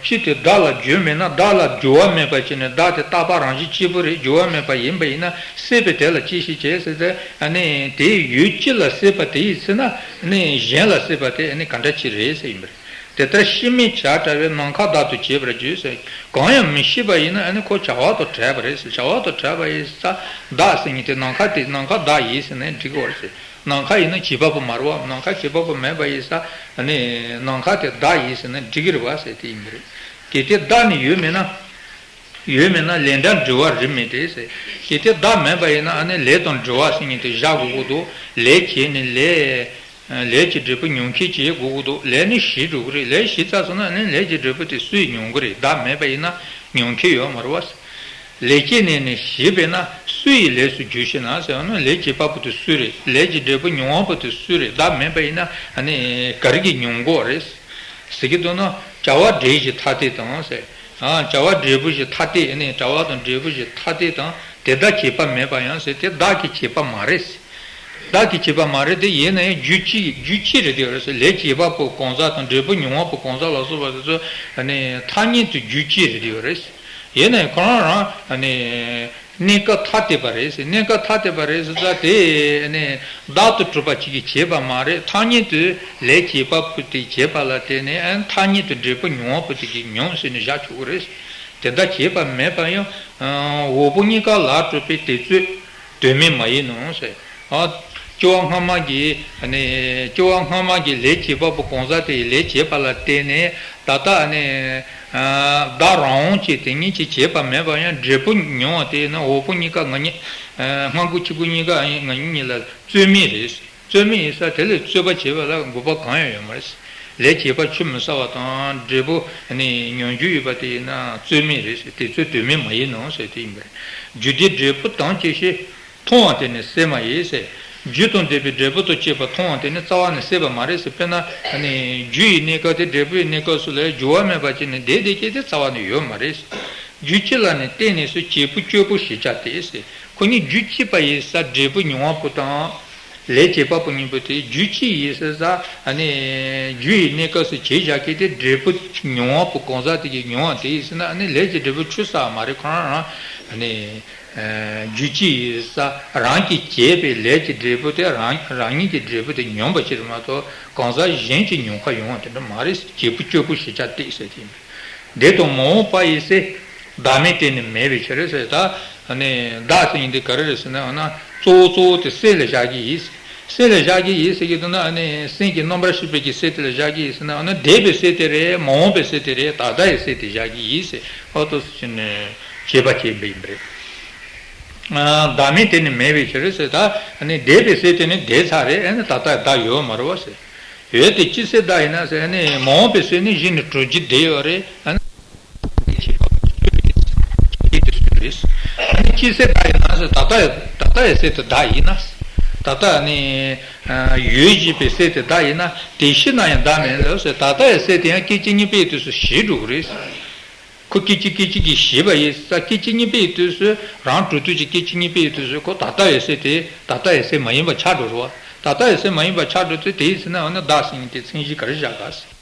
ཅི་སྟེ་བདག་ལ་རྒྱུ་མེད་ན། བདག་ལ་རྒྱུ་བ་མེད་པ་ཅིག་ནས། བདག་དེ་རྟག་པ་རང་བཞིན་གཅིག་པུ་རེད། རྒྱུ་བ་མེད་པ་ཡིན་པ་ཡིན་ན། སྲེད་པས་དེ་ལ་ཅི་ཞིག་བྱེད་ཟེར་ཏེ། ཨ་ནི་དེའི་ཡུལ་གཅིག་ལ་སྲེད་པ་དེ་ཡིན་ཟེར་ན། ཨ་ནི་གཞན་ལ་སྲེད་པ་དེ་ཨ་ནི་ག་འདྲ་ཅིག་རེད་ཟེར་ཡིན་པ་རེད། དེ་ལྟར་ཤེས་མིན་བྱ་བྲལ་བས། ནམ་མཁའ་བདག་ཏུ་བྱེད་པར་འགྱུར་ཟེར། གང་ཡང་མི་ཤེས་པ་ཡིན་ན་ཨ་ནི་ཁོ་བྱ་བ་དང་བྲལ་བ་རེད་ཟེར། བྱ་བ་དང་བྲལ་བ་ཡིན་ས། བདག་ཟེར་མཁན་དེ་ནམ་མཁའ་དེ་ནམ་མཁའ་བདག་ཡིན་ཟེར་ན་འགྲིག་གི་རེད་ཟེར། ནམ་མཁའ་ཡིན་ན་བྱེད་པ་པོ་མ་རེད་བ། ནམ་མཁའ་བྱེད་པ་པོ་མེད་པ་ཡིན་ས། ཨ་ནི་ནམ་མཁའ་དེ་བདག་ཡིན་ཟེར་ན་འགྲིག་གི་རེད་བ་ཟེར་དེ་ཡིན་པ་རེད། གལ་ཏེ་བདག་ནི་ཡོད་མེད་ན། ཡོད་མེད་ན་ལས་འབྲས་འབྲེལ་བ་རིགས་མེད་དེ་ཟེར། གལ་ཏེ་བདག་མེད་པ་ཡིན་ན་ཨ་ནི་ལས་དང་འབྲེལ་བ་ཟེར་མཁན་དེ་བཞག་དགོས་ཀྱི་འདུག་ལས་བྱས་ནས་ལས། ལས་ཀྱི་འབྲས་བུ་མྱོང་མཁན་བྱེད་དགོས་ཀྱི་འདུག་ལས་ནི་ཞི་འགྲོ་གི་རེད། ལས་ཞི་ཚར་སོང་ན་ནི་ལས་ཀྱི་འབྲས་བུ་དེ་སུས་མྱོང་གི་རེད། བདག་མེད་པ་ཡིན་ན་མྱོང་མཁན་ཡོད་མ་རེད་བ། ལས་སྐྱེས་ནས་ནི་ཞི་བས་ན། སུ་ཡི་ལས་སུ་འགྱུར་ཞེ་ན་ཟེར་ན། ལས་བྱེད་པ་པོ་དེ་སུ་རེད། ལས་ཀྱི་འབྲས་བུ་མྱོང་བ་པོ་དེ་སུ་རེད། བདག་མེད་པ་ཡིན་ན་ཨ་ནི་ག་རེ་གིས་མྱོང་དགོས་རེད་ཟེར་གྱི་འདུག་ན། བྱ་བ་འབྲས་བཞི་ཐ་དད་དང་ཟེར། བྱ་བ་འབྲས་བུ་བཞི་ཐ་དད་ནི། བྱ་བ་དང་འབྲས་བུ་བཞི་ཐ་དད་དང་། དེ་བདག་བྱེད་པ་མེད་པ་ཡང་ཟེར། དེ་བདག་གིས་བྱེད་པ་མ་རེད། བདག་གིས་བྱེད་པ་མ་རེད་དེ། ཡིན་ན་ཡང་རྒྱུ་གཅིག་རྒྱུ་གཅིག་རེད་དེ་ཡོད་རེད་ཟེར། ལས་བྱེད་པ་པོ་གང་ཟག་དང་འབྲས་བུ་མྱོང་བ་པོ་གང་ཟག་ལ་སོགས་པ་དེ་ཚོ་ནི་ཐ་སྙད་དུ་རྒྱུ་གཅིག་རེད་དེ་ཡོད་རེད། ཡིན་ན་ཡང་ཁོ་རང་རང་ནི་གནས་སྐབས་ཐ་དད་པ་རེད་ཟེར། གནས་སྐབས་ཐ་དད་པ་རེད་ཟེར་ཙང་དེ་ནི་བདག་ཏུ་གྲུབ་པ་གཅིག་གིས་བྱེད་པ་མ་རེད། ཐ་སྙད་དུ་ལས་བྱེད་པ་པོ་དེ་བྱེད་པ་ལ་བརྟེན་ནས་ཐ་སྙད་དུ་འབྲས་བུ་མྱོང་བ་པོ་དེ་གིས་མྱོང་ཟེར་ནས་བཞག་ཆོག་གི་རེད། དེ་ལྟར་བྱེད་པ་མེད་པ་ཡང་འོག་པོ་གཉིས་ཀ་ལ་གྲུབ་པའི་དེ་ཚོས་དོན་མེད་མ་ཡིན་ནོ་ཟེར། ཨ། སྐྱེ་བ་སྔ་མ་གི་ནི་སྐྱེ་བ་སྔ་མ་གི་ལས་བྱེད་པ་པོ་གང་ཟག་དེ་ཡི་ལས་བྱེད་པ་ལ་བརྟེན་ནས་ད་ལྟ་ནི་བདག་རང་དབང་གིས་དེ་ཉིད་ཀྱིས་བྱེད་པ་མེད་པ་ཡང་འབྲས་བུ་མྱོང་བ་དེ་ནི་འོག་པོ་གཉིས་ཀ་ང་གཉིས། སྔ་རྒོལ་ཕྱི་རྒོལ་གཉིས་ཀ་ང་གཉིས་གཉིས་ལ་རྩོད་མེད་རེད། རྩོད་མེད་ཡིན་ས་དེ་ལས་རྩོད་པ་བྱེད་པ་ལ་དགོས་པ་གང་ཡང་ཡོད་མ་རེད། ལས་བྱེད་པ་ཆུད་མི་ཟ་བ་དང་འབྲས་བུ་ནི་མྱོང་འགྱུར་ཡོད་པ་དེ་ཡིན་ན་རྩོད་མེད་རེད་ཟེར། དེ་ཚོ་དོན་མེད་མ་ཡིན་ནོ་ཟེར་དེ་ཡིན་པས། རྒྱུ་དེ་འབྲས་བུ་དང་བཅས་ཤིང་མཐོང་བ་དེ་ནི་སྲེད་མ་ཡིན་ཟེར། རྒྱུ་དང་ལྡན་པའི་འབྲས་བུ་དང་བཅས་པ་མཐོང་བ་དེ་ནི་རྩ་བ་ནས་སྲེད་པ་མ་རེད་ཟེར། དཔེར་ན་ནི་རྒྱུ་ཡི་གནས་སྐབས་དེ་འབྲས་བུ་ཡི་གནས་སྐབས་སུ་ལ་འགྱུར་བ་མེད་པ་ཅིག་ནི་བསྡད་བསྡད་ཀྱི་དེ་རྩ་བ་ནས་ཡོད་མ་རེད། རྒྱུ་གཅིག་ལ་ནི་བརྟེན་ནས་སུ་བྱེད་པོ་སྤྱོད་པོ་ཞེས་བྱ་སྟེ་ཟེར། ཁོ་གཉིས་རྒྱུ་གཅིག་པ་ཡིན་ས་འབྲས་བུ་མྱོང་བ་པོ་དང་། ལས་བྱེད་པ་པོ་གཉིས་པོ་དེ་རྒྱུ་ཅི་ཡིན་ཟེར་ས། ཨ་ནི་རྒྱུ་ཡི་གནས་སྐབས་སུ་བྱས་བཞག་མཁན་དེ་འབྲས་བུ་མྱོང་བ་པོ་གང་ཟག་དེ་གིས་མྱོང་བ་དེ་ཡིན་ཟེར་ན། ཨ་ནི་ལས་ཀྱི་འབྲས་བུ་ཆུད་ཟ་མ་རེད། ཁོ་རང་རང་ཨ་ནི་རྒྱུ་ཅི་ཡིན་ཟེར་ས། རང་གིས་བྱས་པའི་ལས་ཀྱི་འབྲས་བུ་དེ་རང་རང་ཉིད་ཀྱི་འབྲས་བུ་དེ་མྱོང་བ་ཅིག་རེད་མ་གཏོགས། གང་ཟག་གཞན་གྱིས་མྱོང་ཁ་ཡོང་བ་དེ་འདྲ་མ་རེད། བྱེད་པོ་སྤྱོད་པོ་ཞེས་བྱ་སྟེ་ཟེར་གྱི་ཡིན་པས། འདི་དང་མ་འོངས་པ་ཡི་སེལ། བདག་མེད་དེ་ནི་མེད་པའི་ཕྱིར་ཟེར། ད་ནི་བདག་ཟེར་མཁན་འདི་ག་རེ་རེད་ཟེར་ན། འོ་ན་གཙོ་བོ་གཙོ་བོ་དེ་སེལ་ལ་བཞག་གི་ཡིན། སེལ་ལ་བཞག་གི་ཡིན་ཟེར་གྱི་འདུག་ན། ཨ་ནི་སེམས་ཀྱི་རྣམ་པར་ཤེས་པའི་གི་སེལ་དེ་ལ་བཞག་གི་ཡིན་ཟེར་ན། འོ་ན་འདས་པའི་སེལ་དེ་རེད། མ་འོངས་པའི་སེལ་དེ་རེད། ད་ལྟ་ཡི་སེལ་དེ་བཞག་གི་ཡིན་ཟེར། ཨོ་ཏོ་ཟེར་ནས་བྱེད་པ་བྱེད་པ་ཡིན་པ་རེད། ཨ། བདག་མེད་དེ་ནི་མེད་པའི་ཕྱིར་ཟེར། ད་ཨ་ནི་འདས་པའི་སེལ་དེ་ནི་འདས་ཚར་རེད། ཨ་ནི་ད་ལྟ་བདག་ཡོད་མ་རེད་བ་ཟེར། ཡོད་དེ་ཅི་སེལ་བདག་ཡིན་ན་ཟེར། ཨ་ནི་མ་འོངས་པའི་སེལ་ནི་གཞི་ནས་གྲུབ་ཀྱི་བསྡད་ཡོད་རེད། ཨ་ནི་བྱེད་པ་ཅི་སེལ་བདག་ཡིན་ན་ཟེར། ད་ལྟ་ད་ལྟ་ཡི་སེལ་དེ་བདག་ཡིན་ན། ད་ལྟ་ནི་ཡོད་བཞིན་པའི་སེལ་དེ་བདག་ཡིན་ན། དེ་ཤི་ན་ཡང་བདག་མེད་ལོ་ཟེར། ད་ལྟ་ཡི་སེལ་དེ་ཡང་སྐད་ཅིག་གཉིས་པའི་དུས་སུ་ཞིག་འགྲོ་གི་རེད། ཁོ་སྐད་ཅིག་སྐད་ཅིག་གིས་ཞིག་པ་ཡིན་ས། སྐད་ཅིག་གཉིས་པའི་དུས་སུ་རང་གྲུབ་དུས་ཀྱི་སྐད་ཅིག་གཉིས་པའི་དུས་སུ་ཁོ་ད་ལྟ་ཡི་སེལ་དེ་ད་ལྟ་ཡི་སེལ་མ་ཡིན་པ་ཆགས་འགྲོ་རེད་བ། ད་ལྟ་ཡི་སེལ་མ་ཡིན་པ་ཆགས་འགྲོ་དུས། དེ་ཡིན་ཟེར་ན་འོ་ན་བདག་ཟེར་མཁན་དེ་མཚན་གཞི་ག་རེ་བཞག་ག་ཟེར།